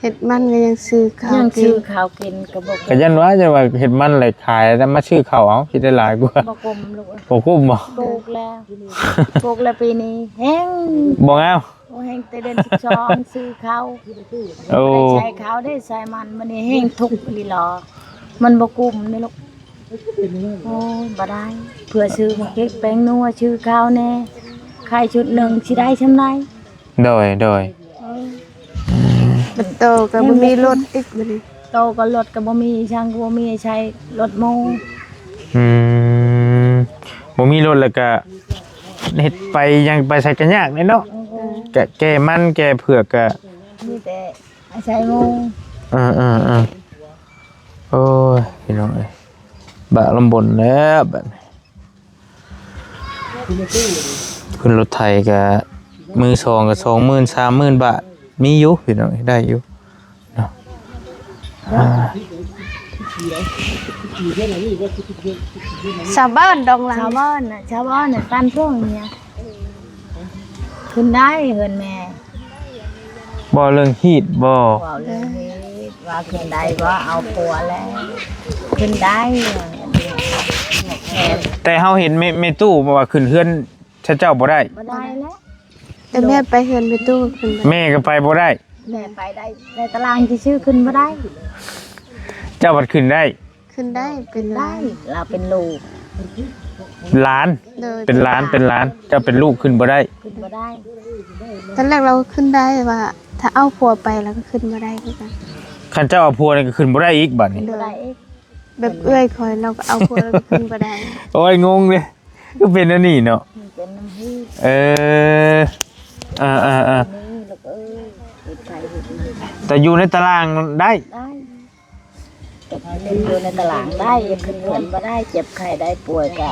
ເຮັດມັນກໍຍັງຊື້ເຂົ້າ ຍັງຊື້ເຂົ້າກິນກໍບໍ່ ກໍຢ້ານວ່າ ຢ້ານວ່າເຮັດມັນແລ້ວຂາຍແລ້ວມາຊື້ເຂົ້າເອົາ ຊິໄດ້ຫຼາຍກວ່າ ບໍ່ກຸ້ມລູກ ບໍ່ກຸ້ມບໍ່? ປູກແລ້ວ ປູກແລ້ວປີນີ້ແຮງ ບໍ່ງາມ ໂອ້ ແຮງແຕ່ເດືອນສິບສອງຊື້ເຂົ້າ ໂອ້ ບໍ່ໄດ້ໃສ່ເຂົ້າເດ້ ໃສ່ມັນ ມື້ນີ້ແຮງທຸກອີ່ຫຼີຫຼໍ ມັນບໍ່ກຸ້ມເດ້ລູກ ໂອ້ຍ ບໍ່ໄດ້ ເພື່ອຊື້ໝາກເຜັດແປ້ງນົວ ຊື້ເຂົ້າແດ່ ຂາຍຊຸດໜຶ່ງຊິໄດ້ຊ່ຳໃດ? ໂດຍ ໂດຍ ເອີ ອືມ ໂຕກໍບໍ່ມີລົດອີກບັດນີ້ ໂຕກໍລົດກໍບໍ່ມີ ຊ່າງກໍບໍ່ມີໃຊ້ລົດໝູ່ ອືມ ບໍ່ມີລົດແລ້ວກໍເຮັດໄປຫຍັງໄປໃສກໍຍາກເດ້ເນາະ ເອີ ກະແກ່ມັນແກ່ເຜືອກກະ ມີແຕ່ອາໄສໝູ່ ເອີໆໆ ໂອ້ຍ ພີ່ນ້ອງເອີຍ ບາກລຳບົນແລ້ວບັດນີ້ ຂຶ້ນລົດໄຖກະມືສອງກະສອງໝື່ນ ສາມໝື່ນບາດ ມີຢູ່ພີ່ນ້ອງ ໄດ້ຢູ່ເນາະ ອ່າ ຊາວບ້ານດອງລາງ ຊາວບ້ານນະ ຊາວບ້ານນະ ຕາມຊ່ວງນີ້ ຂຶ້ນໄດ້ເຮືອນແມ່ ເວົ້າເລື່ອງຮີດບໍ່? ເວົ້າເລື່ອງຮີດ ວ່າຂຶ້ນໄດ້ບໍ່? ເອົາຜົວແລ້ວ ຂຶ້ນໄດ້ ແຕ່ເຮົາເຫັນແມ່ ແມ່ຕູ້ວ່າຂຶ້ນເຮືອນເຂົາເຈົ້າບໍ່ໄດ້ ບໍ່ໄດ້ແລ້ວ ແຕ່ແມ່ໄປເຮືອນແມ່ຕູ້ຂຶ້ນໄດ້ ແມ່ກໍໄປບໍ່ໄດ້ ແມ່ໄປໄດ້ ແຕ່ຕາລ່າງຊື່ໆ ຂຶ້ນບໍ່ໄດ້ ເຈົ້າພັດຂຶ້ນໄດ້ ຂຶ້ນໄດ້ ເປັນຫຼານ ລາວເປັນລູກ ຫຼານ ໂດຍ ເປັນຫຼານ ເປັນຫຼານ ເຈົ້າເປັນລູກຂຶ້ນບໍ່ໄດ້ ຂຶ້ນບໍ່ໄດ້ ຕອນແລກລາວຂຶ້ນໄດ້ ວ່າຖ້າເອົາຜົວໄປລາວກໍຂຶ້ນບໍ່ໄດ້ຄືກັນ ຄັນເຈົ້າເອົາຜົວນີ້ກໍຂຶ້ນບໍ່ໄດ້ອີກບາດນີ້ ໂດຍ ບໍ່ໄດ້ອີກ ແບບເອື້ອຍຂ້ອຍລາວກໍເອົາຜົວລາວກໍຂຶ້ນບໍ່ໄດ້ ໂອ້ຍ ງົງເດ້ ຄືເປັນອັນນີ້ເນາະ ເປັນນຳ ເອີ ເອີໆໆ ແຕ່ຢູ່ໃນຕາລ່າງໄດ້ ໄດ້ ແຕ່ຢູ່ໃນຕາລ່າງໄດ້ ຂຶ້ນເຮືອນບໍ່ໄດ້ ເຈັບໄຂ້ໄດ້ປ່ວຍກໍ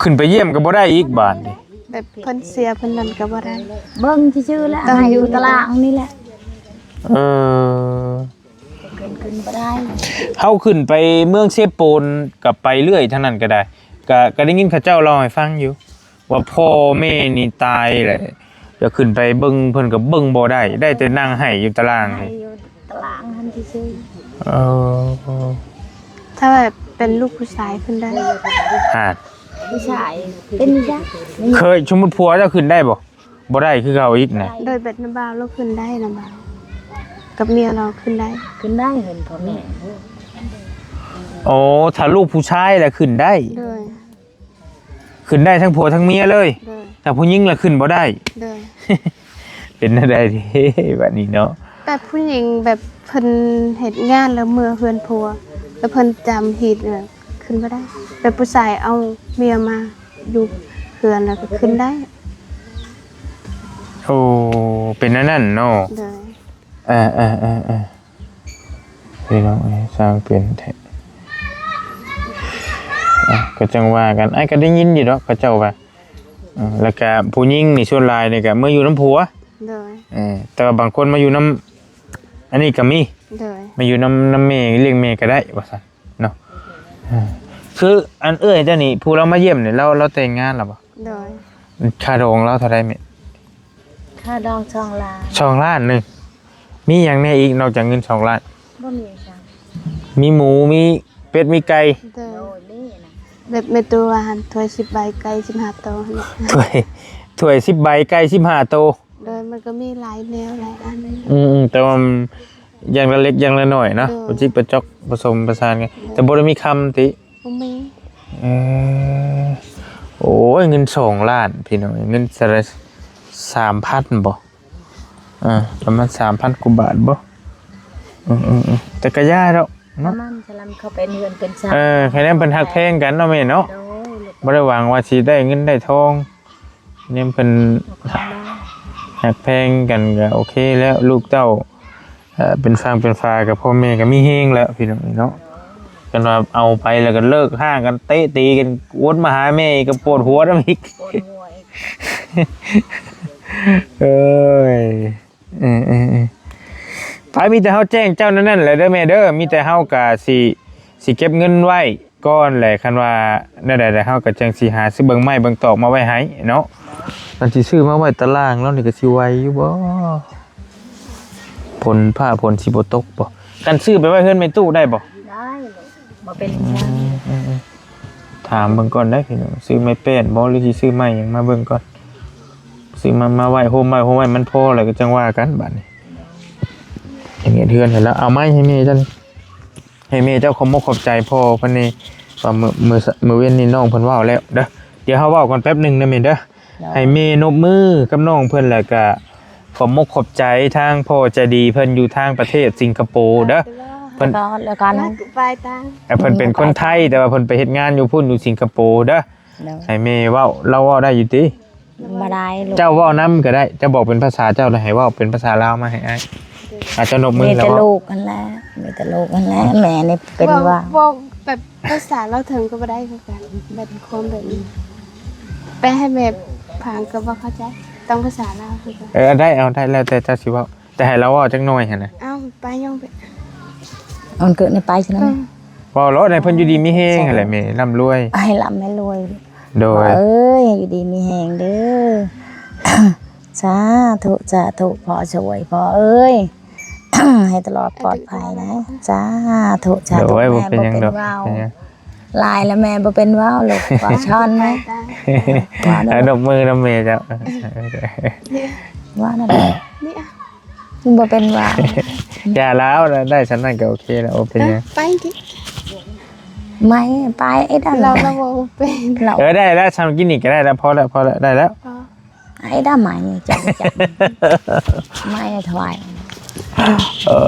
ຂຶ້ນໄປຢ້ຽມກໍບໍ່ໄດ້ອີກບາດນີ້ ແບບເພິ່ນເສຍເພິ່ນນັ້ນກໍບໍ່ໄດ້ ເບິ່ງຊື່ໆແຫຼະ ໃຫ້ຢູ່ຕາລ່າງນີ້ແຫຼະ ເອີ ຂຶ້ນ ຂຶ້ນບໍ່ໄດ້ ເຮົາຂຶ້ນໄປເມືອງເຊໂປນກໍໄປເລື້ອຍທາງນັ້ນກໍໄດ້ ກໍ ກໍໄດ້ຍິນເຂົາເຈົ້າເລົ່າໃຫ້ຟັງຢູ່ ວ່າພໍ່ແມ່ນີ້ຕາຍແຫຼະ ຈະຂຶ້ນໄປເບິ່ງເພິ່ນກໍເບິ່ງບໍ່ໄດ້ ໄດ້ແຕ່ນັ່ງໄຫ້ຢູ່ຕາລ່າງ ໄຫ້ຢູ່ຕາລ່າງຫັ້ນຊື່ໆ ເອີ ຖ້າວ່າເປັນລູກຜູ້ຊາຍຂຶ້ນໄດ້ ຮະ ຜູ້ຊາຍເປັນຫຍັງ ເຄີຍ ສົມມຸດຜົວເຈົ້າຂຶ້ນໄດ້ບໍ່? ບໍ່ໄດ້ຄືເກົ່າອີກນະ ໂດຍ ແບບນ້າບ່າວລາວຂຶ້ນໄດ້ ນ້າບ່າວກັບເມຍລາວຂຶ້ນໄດ້ ຂຶ້ນໄດ້ເຫັນພໍ່ແມ່ ໂອ້ ຖ້າລູກຜູ້ຊາຍລະຂຶ້ນໄດ້ ໂດຍ ຂຶ້ນໄດ້ທັງຜົວທັງເມຍເລີຍ ໂດຍ ຖ້າຜູ້ຍິງລະຂຶ້ນບໍ່ໄດ້ ໂດຍ ເປັນແນວໃດເດ້ບັດນີ້ເນາະ ແບບຜູ້ຍິງແບບເພິ່ນເຮັດງານແລ້ວເມືອເຮືອນຜົວ ແລ້ວເພິ່ນຈຳຮີດນະ ຂຶ້ນບໍ່ໄດ້ ແບບຜູ້ຊາຍເອົາເມຍມາຢູ່ເຮືອນແລ້ວກໍຂຶ້ນໄດ້ ໂອ້ ເປັນແນວນັ້ນເນາະ ໂດຍ ເອີໆໆ ພີ່ນ້ອງເອີຍ ຊ່າງເປັນແທ້ ອ່ະ ກໍຈັ່ງວ່າກັນ ອ້າຍກໍໄດ້ຍິນຢູ່ດອກ ເຂົາເຈົ້າວ່າ ເອີ ແລ້ວກະຜູ້ຍິງນີ້ສ່ວນຫຼາຍນີ້ກະເມືອຢູ່ນຳຜົວ ໂດຍ ເອີ ແຕ່ວ່າບາງຄົນມາຢູ່ນຳ ອັນນີ້ກະມີ ໂດຍ ມາຢູ່ນຳ ນຳແມ່ ລ້ຽງແມ່ກະໄດ້ວ່າຊັ້ນເນາະ ເອີ ຄືອັນເອື້ອຍເຈົ້ານີ້ ຜູ້ລາວມາຢ້ຽມນີ້ ລາວ ລາວແຕ່ງງານແລ້ວບໍ່? ໂດຍ ຄ່າດອງລາວເທົ່າໃດແມ່? ຄ່າດອງສອງລ້ານ ສອງລ້ານໜຶ່ງ ມີຫຍັງແດ່ອີກນອກຈາກເງິນສອງລ້ານ? ບໍ່ມີຫຍັງ ມີໝູ ມີເປັດ ມີໄກ່ ໂດຍ ໂດຍ ມີນະ ແບບແມ່ຕູ້ວ່າຫັ້ນ ຖ້ວຍສິບໃບ ໄກ່ສິບຫ້າໂຕຫັ້ນແຫຼະ ຖ້ວຍ ຖ້ວຍສິບໃບ ໄກ່ສິບຫ້າໂຕ ໂດຍ ມັນກໍມີຫຼາຍແນວຫຼາຍອັນ ອືມໆ ແຕ່ວ່າຢ່າງລະເລັກຢ່າງລະໜ້ອຍເນາະ ໂດຍ ປະຈິກປະຈອກ ປະສົມປະສານກັນ ໂດຍ ແຕ່ບໍ່ໄດ້ມີຄຳຕິ? ບໍ່ມີ ເອີ ໂອ້ຍ ເງິນສອງລ້ານ ພີ່ນ້ອງ ເງິນສະ ສາມພັນບໍ່? ອ່າ ປະມານສາມພັນກວ່າບາດບໍ່? ເອີໆໆ ແຕ່ກະຢ່າດອກເນາະ ປະມານສະລຳເຂົາເປັນເຮືອນເປັນຊານ ເອີ ໃຫ້ແນມເພິ່ນຮັກແພງກັນເນາະແມ່ເນາະ ໂດຍ ບໍ່ໄດ້ຫວັງວ່າຊິໄດ້ເງິນໄດ້ທອງ ແນມເພິ່ນ ຮັກແພງກັນກະໂອເຄແລ້ວ ລູກເຕົ້າ ເອີ ເປັນຝັ່ງເປັນຝາກັບພໍ່ແມ່ກໍມີແຮງແລ້ວພີ່ນ້ອງເອີຍເນາະ ຄັນວ່າເອົາໄປແລ້ວກໍເລີກຮ້າງກັນ ເຕະຕີກັນ ວົນມາຫາແມ່ອີກກໍປວດຫົວນຳອີກ ປວດຫົວອີກ ເອີຍ ເອີໆໆ ໄປ ມີແຕ່ເຮົາແຈ້ງເຈົ້າແນວນັ້ນແຫຼະເດີແມ່ເດີ ມີແຕ່ເຮົາກະຊິ ຊິເກັບເງິນໄວ້ ກ່ອນແຫຼະ ຄັນວ່າແນວໃດແລ້ວເຮົາກໍຈັ່ງຊິຫາຊື້ເບິ່ງໄມ້ເບິ່ງຕອກມາໄວ້ໃຫ້ເນາະ ຄັນຊິຊື້ມາໄວ້ຕາລ່າງແລ້ວນີ້ກໍຊິໄຫວຢູ່ບໍ່ ຝົນຟ້າຝົນຊິບໍ່ຕົກບໍ່ ຄັນຊື້ໄປໄວ້ເຮືອນແມ່ຕູ້ໄດ້ບໍ່ ໄດ້ ບໍ່ເປັນຫຍັງ ອືມ ຖາມເບິ່ງກ່ອນເດີພີ່ນ້ອງ ຊື້ໄມ້ແປ້ນບໍ່ ຫຼືຊິຊື້ໄມ້ຫຍັງມາເບິ່ງກ່ອນ ຊື້ມາ ມາໄວ້ໂຮມໄວ້ໂຮມໄວ້ ມັນພໍແລ້ວກໍຈັ່ງວ່າກັນບາດນີ້ ເຮັດເຮືອນໃຫ້ລາວ ເອົາໄມ້ໃຫ້ແມ່ເຈົ້ານີ້ ໃຫ້ແມ່ເຈົ້າຂອບມົກຂອບໃຈພໍ່ເພິ່ນນີ້ ວ່າມື້ ມື້ ມື້ເວັນນີ້ນ້ອງເພິ່ນເວົ້າແລ້ວເດີ ດຽວເຮົາເວົ້າກັນແປັບໜຶ່ງນະແມ່ເດີ ໂດຍ ໃຫ້ແມ່ນົບມືກັບນ້ອງເພິ່ນ ແລ້ວກະຂອບມົກຂອບໃຈທາງພໍ່ໃຈດີເພິ່ນຢູ່ທາງປະເທດສິງກະໂປເດີ ເພິ່ນ ແລ້ວກໍ ແລ້ວກໍ ແລ້ວກໍໄປຕາມ ແຕ່ເພິ່ນເປັນຄົນໄທ ແຕ່ວ່າເພິ່ນໄປເຮັດງານຢູ່ພຸ້ນຢູ່ສິງກະໂປເດີ ໂດຍ ໃຫ້ແມ່ເວົ້າ ລາວເວົ້າໄດ້ຢູ່ຕິ? ບໍ່ໄດ້ລູກ ເຈົ້າເວົ້ານຳກໍໄດ້ ເຈົ້າບອກເປັນພາສາເຈົ້າ ແລ້ວໃຫ້ເວົ້າເປັນພາສາລາວມາໃຫ້ອ້າຍ ອາດຈະນົບມື ມີແຕ່ ແລ້ວເວົ້າ ລູກຫັ້ນແຫຼະ ມີແຕ່ລູກຫັ້ນແຫຼະ ແມ່ນີ້ເປັນ ເວົ້າ ວ່າ ເວົ້າແບບພາສາລາວເຖິງກໍບໍ່ໄດ້ຄືກັນ ແບບຄວາມແບບນີ້ ແປໃຫ້ແມ່ຟັງກໍບໍ່ເຂົ້າໃຈ ຕ້ອງພາສາລາວຄືກັນ ເອີ ໄດ້ ເອົາ ໄດ້ ແລ້ວແຕ່ເຈົ້າຊິເວົ້າ ແຕ່ໃຫ້ລາວເວົ້າຈັກໜ່ອຍຫັ້ນນະ ເອົ້າ ໄປຍ່ອງໄປ ມັນເກີດໃນໄປຊັ້ນນະ ເອີ ເວົ້າໂລດ ໃຫ້ເພິ່ນຢູ່ດີມີແຮງຫັ້ນແຫຼະແມ່ ລ່ຳລວຍ ໃຫ້ລ່ຳໃຫ້ລວຍ ໂດຍ ພໍ່ເອີຍ ຢູ່ດີມີແຮງເດີ ສາທຸ ສາທຸ ພໍ່ຊ່ວຍ ພໍ່ເອີຍ ໃຫ້ຕະຫຼອດປອດໄພນະ ສາທຸ ສາທຸ ໂດຍ ແມ່ບໍ່ເປັນຫຍັງດອກ ບໍ່ເປັນຫຍັງ ຫຼາຍແລ້ວແມ່ບໍ່ເປັນເວົ້າລູກ ເວົ້າຊ້ອນແມ່ ເອົາ ນົບມືນຳແມ່ເຈົ້າ ເວົ້ານຳ ນີ້ອະ ບໍ່ເປັນຫວັດ ຢ່າລາວ ໄດ້ສ່ຳນັ້ນກໍໂອເຄແລ້ວ ບໍ່ເປັນຫຍັງ ໄປຕິ ໄມ້ ໄປໄອ້ດຳ ລາວ ລາວເວົ້າບໍ່ເປັນ ເອີ ໄດ້ແລ້ວ ສ່ຳກິນນີ້ກໍໄດ້ແລ້ວ ພໍແລ້ວ ພໍແລ້ວ ໄດ້ແລ້ວ ໄອ້ດຳ ໄມ້ຈັບ ຈັບ ໄມ້ຖວາຍ ເອີ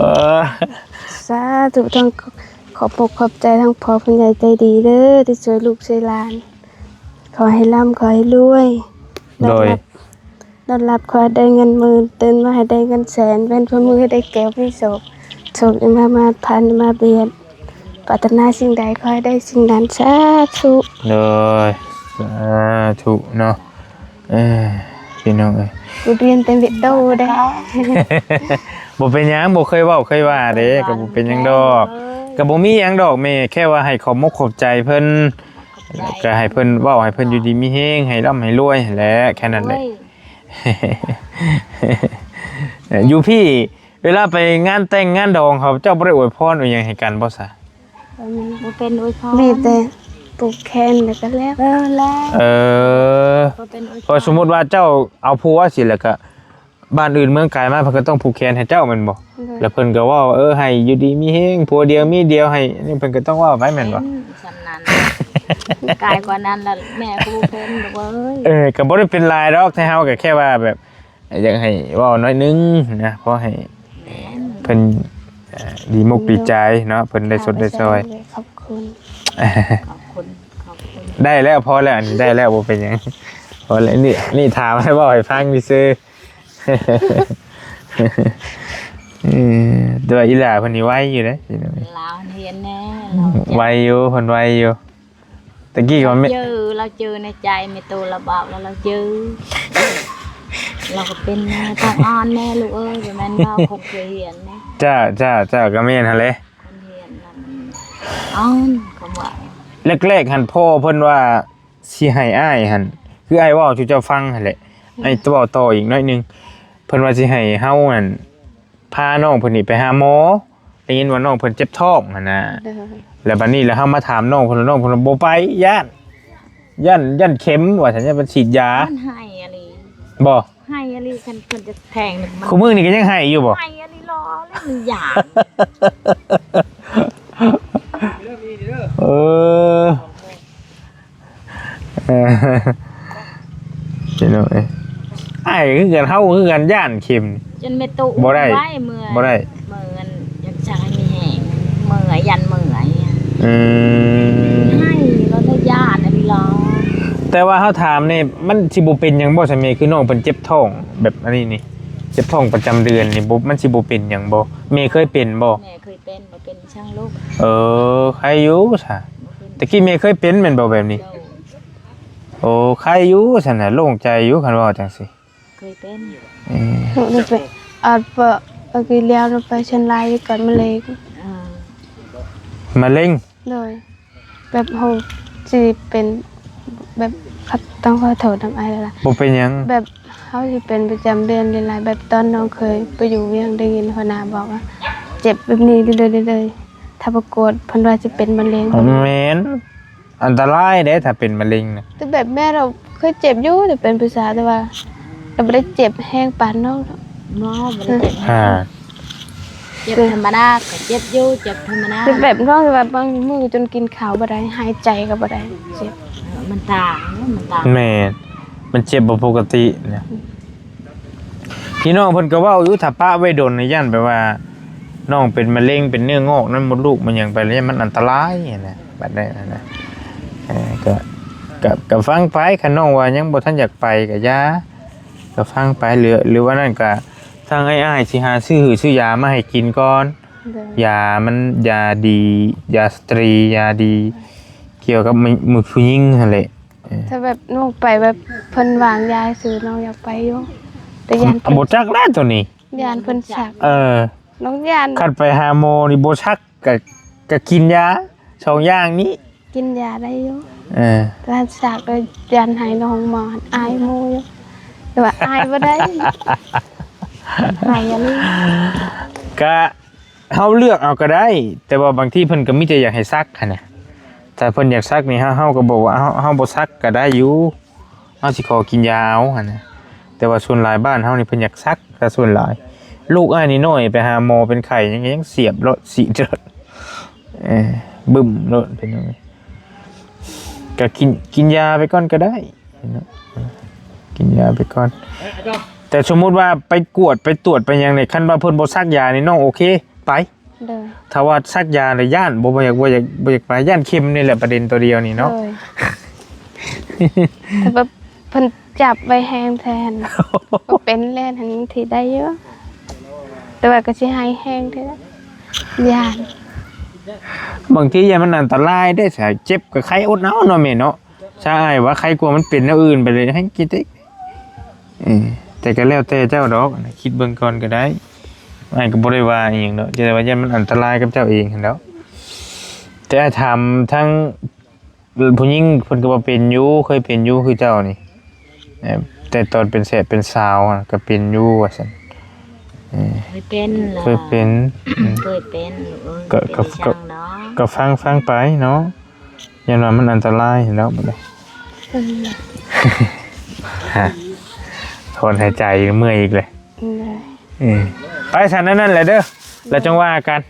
ສາທຸ ຕ້ອງຂອບອົກຂອບໃຈທາງພໍ່ຜູ້ໃຫຍ່ໃຈດີເດີ ທີ່ຊ່ວຍລູກຊ່ວຍຫຼານ ຂໍໃຫ້ລ່ຳ ຂໍໃຫ້ລວຍ ໂດຍ ນອນຫຼັບຂໍໃຫ້ໄດ້ເງິນໝື່ນ ຕື່ນມາໃຫ້ໄດ້ເງິນແສນ ເວັນພະມື້ໃຫ້ໄດ້ແກ້ວມີໂຊກ ໂຊກຢ່າມາມາດ ພານຢ່າມາບຽດ ປາດຖະໜາສິ່ງໃດຂໍໃຫ້ໄດ້ສິ່ງນັ້ນ ສາທຸ ໂດຍ ສາທຸເນາະ ເອີ ພີ່ນ້ອງເອີຍ ກູຮຽນແຕ່ເມໂຕເດ້ ບໍ່ເປັນຫຍັງ ບໍ່ເຄີຍເວົ້າເຄີຍວ່າເດ້ ກໍບໍ່ເປັນຫຍັງດອກ ກໍບໍ່ມີຫຍັງດອກແມ່ ແຄ່ວ່າໃຫ້ຂອບມົກຂອບໃຈເພິ່ນ ກໍໃຫ້ເພິ່ນເວົ້າ ໃຫ້ເພິ່ນຢູ່ດີມີແຮງ ໃຫ້ລ່ຳໃຫ້ລວຍຫັ້ນແຫຼະ ແຄ່ນັ້ນແຫຼະ ໂອ້ຍ ຢູ່ພີ້ ເວລາໄປງານແຕ່ງງານດອງເຂົາເຈົ້າບໍ່ໄດ້ອວຍພອນອວຍຫຍັງໃຫ້ກັນບໍ່ຊະ? ບໍ່ເປັນອວຍພອນ ມີແຕ່ຜູກແຂນແລ້ວກໍແລ້ວ ເອີ ແລ້ວ ເອີ ບໍ່ເປັນອວຍພອນ ເພາະສົມມຸດວ່າເຈົ້າເອົາຜົວຊີ້ແລ້ວກໍ ບ້ານອື່ນເມືອງໄກມາເພິ່ນກໍຕ້ອງຜູກແຂນໃຫ້ເຈົ້າແມ່ນບໍ່? ໂດຍ ແລ້ວເພິ່ນກໍເວົ້າ ເອີ ໃຫ້ຢູ່ດີມີແຮງ ຜົວດຽວເມຍດຽວ ໃຫ້ ນີ້ເພິ່ນກໍຕ້ອງເວົ້າໄປແມ່ນບໍ່? ແມ່ນ ສ່ຳນັ້ນ ກາຍກວ່ານັ້ນລະແມ່ກໍບໍ່ເພິ່ນດອກເອີຍ ເອີ ກໍບໍ່ໄດ້ເປັນຫຼາຍດອກ ແຕ່ເຮົາກໍແຄ່ວ່າແບບ ຢາກໃຫ້ເວົ້າໜ້ອຍໜຶ່ງນະ ພໍໃຫ້ ແມ່ນ ເພິ່ນ ເອີ ດີມົກດີໃຈເນາະ ເພິ່ນໄດ້ຊົດໄດ້ຊ່ອຍ ຂອບຄຸນ ຂອບຄຸນ ຂອບຄຸນ ໄດ້ແລ້ວ ພໍແລ້ວ ອັນນີ້ໄດ້ແລ້ວ ບໍ່ເປັນຫຍັງ ພໍແລ້ວ ນີ້ ນີ້ຖາມໃຫ້ເວົ້າໃຫ້ຟັງຊື່ໆ ເອີ ແຕ່ວ່າອີຫຼ້າເພິ່ນນີ້ໄວຢູ່ເດ້ ລາວຮຽນແນ່ ລາວ ໄວຢູ່ ເພິ່ນໄວຢູ່ ຕະກີ້ກໍແມ່ນ ລາວຈື່ ລາວຈື່ໃນໃຈ ແມ່ໂຕລາວເວົ້າແລ້ວລາວຈື່ ລາວກໍເປັນແນ່ ຕ້ອງອ່ອນແນ່ລູກເອີຍ ບໍ່ແມ່ນເວົ້າຄົນເຄີຍຮຽນນະ ເຈົ້າ ເຈົ້າ ເຈົ້າ ກໍແມ່ນຫັ້ນແຫຼະ ຄົນຮຽນນັ້ນອ່ອນ ຄຳເວົ້າ ແລກໆຫັ້ນພໍ່ເພິ່ນວ່າ ຊິໃຫ້ອ້າຍຫັ້ນ ຄືອ້າຍເວົ້າສູ່ເຈົ້າຟັງຫັ້ນແຫຼະ ອືມ ອ້າຍເວົ້າຕໍ່ອີກໜ້ອຍໜຶ່ງ ເພິ່ນວ່າຊິໃຫ້ເຮົາຫັ້ນ ພານ້ອງເພິ່ນນີ້ໄປຫາໝໍ ໄດ້ຍິນວ່ານ້ອງເພິ່ນເຈັບທ້ອງຫັ້ນນະ ໂດຍ ແລ້ວບັດນີ້ລະເຮົາມາຖາມນ້ອງເພິ່ນ ນ້ອງເພິ່ນວ່າບໍ່ໄປ ຢ້ານ ຢ້ານ ຢ້ານເຂັມວ່າຊັ້ນ ຢ້ານເພິ່ນສີດຢາ ມັນໃຫ້ອີ່ຫຼີ ບໍ່ ໃຫ້ອີ່ຫຼີ ຄັນເພິ່ນຈະແທງນີ້ ຄູ່ມື້ນີ້ກໍຍັງໃຫ້ຢູ່ບໍ່? ໃຫ້ອີ່ຫຼີ ລໍເລີຍ ມັນຢ້ານ ເອີ ເອີ ພີ່ນ້ອງເອີຍ ອ້າຍຄືກັນ ເຮົາຄືກັນ ຢ້ານເຂັມ ຈົນແມ່ຕູ້ ບໍ່ໄດ້ ໄວ້ເມື່ອ ບໍ່ໄດ້ ເມື່ອອັນຢາກໃສ ອືມ ໃຫ້ ບໍ່ໄດ້ຢ້ານອັນນີ້ຫຼໍ? ແຕ່ວ່າເຮົາຖາມນີ້ ມັນຊິບໍ່ເປັນຫຍັງບໍ່ຊະແມ່? ຄືນ້ອງເພິ່ນເຈັບທ້ອງແບບອັນນີ້ນີ້ ເຈັບທ້ອງປະຈຳເດືອນນີ້ ບໍ່ ມັນຊິບໍ່ເປັນຫຍັງບໍ່? ແມ່ເຄີຍເປັນບໍ່? ແມ່ເຄີຍເປັນ ບໍ່ເປັນຊ່າງລູກ. ເອີ ໄຄຢູ່ຊະ. ບໍ່ເປັນ. ແຕ່ກີ້ແມ່ເຄີຍເປັນແມ່ນບໍ່ແບບນີ້? ໂດຍ. ໂອ້ ໄຄຢູ່ຊັ້ນນະ ໂລ່ງໃຈຢູ່ຄັນເວົ້າຈັ່ງຊີ້. ເຄີຍເປັນ. ເອີ ອາດວ່າ ເອີ ປີແລ້ວໄປເຊີງລາຍກ່ອນມະເຮັງ. ເອີ ມະເຮັງ. ໂດຍ. ແບບເຮົາຊິເປັນແບບ ຕ້ອງຂໍໂທດນຳອ້າຍຫຼາຍໆ. ບໍ່ເປັນຫຍັງ. ແບບເຮົາຊິເປັນປະຈຳເດືອນຫຼາຍໆ ແບບຕອນນ້ອງເຄີຍໄປຢູ່ວຽງ ໄດ້ຍິນຫົວໜ້າບອກວ່າເຈັບແບບນີ້ເລື້ອຍໆ ເລື້ອຍໆ ຖ້າບໍ່ກວດເພິ່ນວ່າຊິເປັນມະເຮັງ. ແມ່ນ ອັນຕະລາຍເດ້ ຖ້າເປັນມະເຮັງນະ. ແຕ່ແບບແມ່ເຮົາເຄີຍເຈັບຢູ່ ແຕ່ເປັນຜູ້ສາວ ແຕ່ວ່າ ແຕ່ບໍ່ໄດ້ເຈັບແຮງປານນ້ອງເນາະ. ບໍ່ ບໍ່ໄດ້ເຈັບແຮງ. ອ່າ ເຈັບທຳມະດາກໍເຈັບຢູ່ ເຈັບທຳມະດາ. ແຕ່ແບບນ້ອງທີ່ວ່າບາງມື້ຈົນກິນເຂົ້າບໍ່ໄດ້ ຫາຍໃຈກໍບໍ່ໄດ້ ເຈັບ. ເອີ ມັນຕ່າງ ມັນຕ່າງ. ແມ່ນ ມັນເຈັບບໍ່ປົກກະຕິນະ. ອືມ ພີ່ນ້ອງເພິ່ນກໍເວົ້າຢູ່ ຖ້າປະໄວ້ດົນນີ້ ຢ້ານແບບວ່ານ້ອງເປັນມະເຮັງ ເປັນເນື້ອງອກໃນມົດລູກ ມັນຫຍັງໄປແລ້ວ ມັນອັນຕະລາຍຫັ້ນນະ. ບັດນີ້ນະ ເອີ ກໍ ກໍ ກໍຟັງໄປ ຄັນນ້ອງວ່າຍັງບໍ່ທັນຢາກໄປກໍຢ່າ ກໍຟັງໄປ ຫຼື ຫຼືວ່ານັ້ນກໍທາງອ້າຍໆຊິຫາຊື້ ຊື້ຢາມາໃຫ້ກິນກ່ອນ. ໂດຍ. ຢາມັນ ຢາດີ ຢາສະຕຣີ ຢາດີ ກ່ຽວກັບໝູ່ ໝູ່ຜູ້ຍິງຫັ້ນແຫຼະ. ເອີ ຖ້າແບບນ້ອງໄປແບບເພິ່ນວາງຢາໃຫ້ຊື້ ນ້ອງຢາກໄປຢູ່ ແຕ່ຢ້ານເພິ່ນ ບໍ່ຈັກແລ້ວໂຕນີ້ ຢ້ານເພິ່ນຊັກ. ເອີ ນ້ອງຢ້ານ ຄັນໄປຫາໝໍນີ້ບໍ່ຊັກ ກະ ກະກິນຢາ ສອງຢ່າງນີ້ ກິນຢາໄດ້ຢູ່. ເອີ ແຕ່ຖ້າຊັກກໍຢ້ານໃຫ້ນ້ອງໝໍ ອາຍໝູ່ຢູ່ ແຕ່ວ່າອາຍບໍ່ໄດ້ ໃຫ້ອັນນີ້ ກະເຮົາເລືອກເອົາກໍໄດ້ ແຕ່ວ່າບາງທີເພິ່ນກໍມີແຕ່ຢາກໃຫ້ຊັກຫັ້ນນະ. ຖ້າເພິ່ນຢາກຊັກນີ້ ເຮົາ ເຮົາກໍບອກວ່າ ເຮົາ ເຮົາບໍ່ຊັກກໍໄດ້ຢູ່ ເຮົາຊິຂໍກິນຢາເອົາຫັ້ນນະ. ແຕ່ວ່າສ່ວນຫຼາຍບ້ານເຮົານີ້ເພິ່ນຢາກຊັກ ແຕ່ສ່ວນຫຼາຍ ລູກອ້າຍນ້ອຍໆໄປຫາໝໍເປັນໄຂ້ຫຍັງ ຍັງສຽບໂລດ ສີດໂລດ ເອີ ບຶ້ມໂລດ ເປັນຫຍັງ ກໍກິນ ກິນຢາໄປກ່ອນກໍໄດ້ເນາະ ກິນຢາໄປກ່ອນ. ແຕ່ສົມມຸດວ່າໄປກວດໄປຕວດໄປຫຍັງນີ້ ຄັນວ່າເພິ່ນບໍ່ຊັກຢານີ້ ນ້ອງໂອເຄ ໄປ. ໂດຍ. ຖ້າວ່າສັກຢາແລ້ວຢ້ານ ບໍ່ ບໍ່ຢາກ ບໍ່ຢາກ ບໍ່ຢາກໄປ ຢ້ານເຂັມນີ້ແຫຼະ ປະເດັນຕົວດຽວນີ້ເນາະ. ໂດຍ. ຖ້າແບບເພິ່ນຈັບໄວ້ແຮງແທ້ຫັ້ນ ກໍເປັນແລ້ວຫັ້ນ ບາງທີໄດ້ຢູ່ ແຕ່ວ່າກໍຊິໄຫ້ແຮງແທ້ ຢ້ານ. ບາງທີຢ້ານມັນອັນຕະລາຍເດ້ ຖ້າເຈັບກໍໄຄອົດເອົາເນາະແມ່ເນາະ. ຊາອ້າຍວ່າໄຄກວ່າມັນເປັນແນວອື່ນໄປເລີຍ ແຮງກິນເດ້. ເອີ ແຕ່ກໍແລ້ວແຕ່ເຈົ້າດອກ ຄິດເບິ່ງກ່ອນກໍໄດ້. ອ້າຍກໍບໍ່ໄດ້ວ່າອີ່ຫຍັງດອກ ແຕ່ວ່າຢ້ານມັນອັນຕະລາຍກັບເຈົ້າເອງຫັ້ນແຫຼ້ວ. ແຕ່ອ້າຍຖາມທາງຜູ້ຍິງ ເພິ່ນກໍວ່າເປັນຢູ່ ເຄີຍເປັນຢູ່ຄືເຈົ້ານີ້. ເອີ ແຕ່ຕອນເປັນແສບເປັນສາວຫັ້ນກໍເປັນຢູ່ວ່າຊັ້ນ. ເອີ ເຄີຍເປັນ ເຄີຍເປັນ ເອີ ເຄີຍເປັນ ກໍ ເປັນ ກໍ ກໍ ກໍຟັງ ຟັງໄປເນາະ. ຢ້ານວ່າມັນອັນຕະລາຍແລ້ວບັດນີ້. ເອີ ຖອນຫາຍໃຈ ເມື່ອຍອີກເລີຍ. ເອີ ເອີ ໄປຊັ້ນ ອັນນັ້ນແຫຼະເດີ ແລ້ວຈັ່ງວ່າກັນ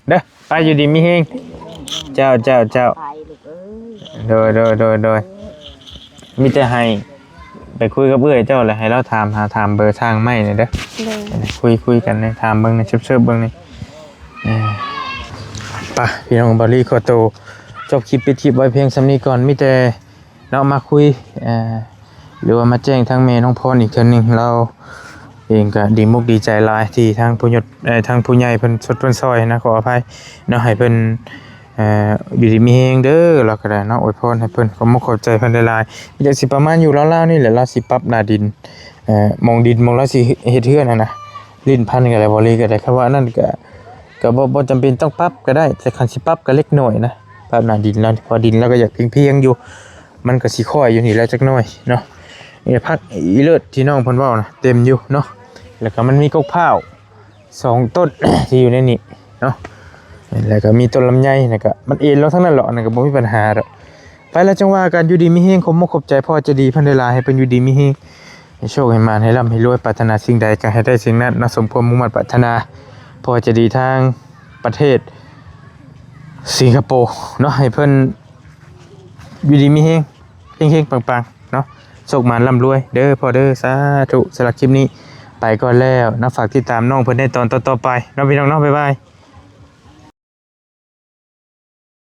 ເດີ. ໄປ ຢູ່ດີມີແຮງ. ເຈົ້າ ເຈົ້າ ເຈົ້າ. ໂດຍ ໂດຍ ໂດຍ ໂດຍ. ມີແຕ່ໃຫ້ໄປຄຸຍກັບເອື້ອຍເຈົ້າ ແລ້ວໃຫ້ລາວຖາມ ຫາຖາມເບີທາງໃໝ່ແດ່ເດີ. ໂດຍ. ຄຸຍ ຄຸຍກັນແດ່ ຖາມເບິ່ງແດ່ ເຊີບໆເບິ່ງແດ່. ເອີ ໄປ ພີ່ນ້ອງ ບ່າວລີຂໍໂຕຈົບຄລິບ ປິດຄລິບໄວ້ພຽງສ່ຳນີ້ກ່ອນ. ມີແຕ່ເນາະ ມາຄຸຍ ເອີ ຫຼືວ່າມາແຈ້ງທາງແມ່ນ້ອງພອນອີກເທື່ອໜຶ່ງ. ລາວເອງກໍດີມຸກດີໃຈຫຼາຍ ທີ່ທາງຜູ້ຍດ ເອີ ທາງຜູ້ໃຫຍ່ເພິ່ນຊົດເພິ່ນຊ່ອຍນະ ຂໍອະໄພເນາະ ໃຫ້ເພິ່ນ ເອີ ຢູ່ດີມີແຮງເດີ. ລາວກໍໄດ້ເນາະ ອວຍພອນໃຫ້ເພິ່ນ ຂອບມຸກຂອບໃຈເພິ່ນຫຼາຍໆ. ຢາກຊິປະມານຢູ່ລາວໆນີ້ແຫຼະ ລາວຊິປັບໜ້າດິນ ເອີ ໝ່ອງດິນ ໝ່ອງລາວຊິເຮັດເຮືອນຫັ້ນນະ. ຫຼິ້ນພັນກັນແລ້ວ ບ່າວລີກໍໄດ້ ຄຳວ່າອັນນັ້ນກໍ ກໍບໍ່ ບໍ່ຈຳເປັນຕ້ອງປັບກໍໄດ້ ແຕ່ຄັນຊິປັບກໍເລັກນ້ອຍນະ ປັບໜ້າດິນລາວ ເພາະວ່າດິນລາວກໍຢາກພຽງໆຢູ່ ມັນກໍຊິຄ້ອຍຢູ່ນີ້ແຫຼະຈັກໜ້ອຍເນາະ. ນີ້ຜັກອີເລີດທີ່ນ້ອງເພິ່ນເວົ້ານະ ເຕັມຢູ່ເນາະ. ແລ້ວກໍມັນມີກົກພ້າວສອງຕົ້ນ ທີ່ຢູ່ໃນນີ້ເນາະ ແລ້ວກໍມີຕົ້ນລຳໄຍ ແລ້ວກໍມັນເອັນລົງທັງນັ້ນເນາະ ອັນນັ້ນກໍບໍ່ມີບັນຫາດອກ. ໄປແລ້ວຈັ່ງວ່າກັນ ຢູ່ດີມີແຮງ ຂອບມຸກຂອບໃຈພໍ່ໃຈດີເພິ່ນຫຼາຍໆ ໃຫ້ເພິ່ນຢູ່ດີມີແຮງ ໃຫ້ໂຊກໃຫ້ໝານ ໃຫ້ລ່ຳໃຫ້ລວຍ ປາດຖະໜາສິ່ງໃດກໍໃຫ້ໄດ້ສິ່ງນັ້ນເນາະ ສົມຄວາມມຸ່ງໝັ້ນປາດຖະໜາ. ພໍ່ໃຈດີທາງປະເທດສິງກະໂປເນາະ ໃຫ້ເພິ່ນຢູ່ດີມີແຮງ ເຮັງໆ ປັງໆ ເນາະ ໂຊກໝານລ່ຳລວຍເດີພໍ່ເດີ ສາທຸ. ສຳລັບຄລິບນີ້ໄປກ່ອນແລ້ວເນາະ ຝາກຕິດຕາມນ້ອງເພິ່ນໃນຕອນຕໍ່ໆໄປເນາະ ພີ່ນ້ອງເນາະ ບາຍບາຍ.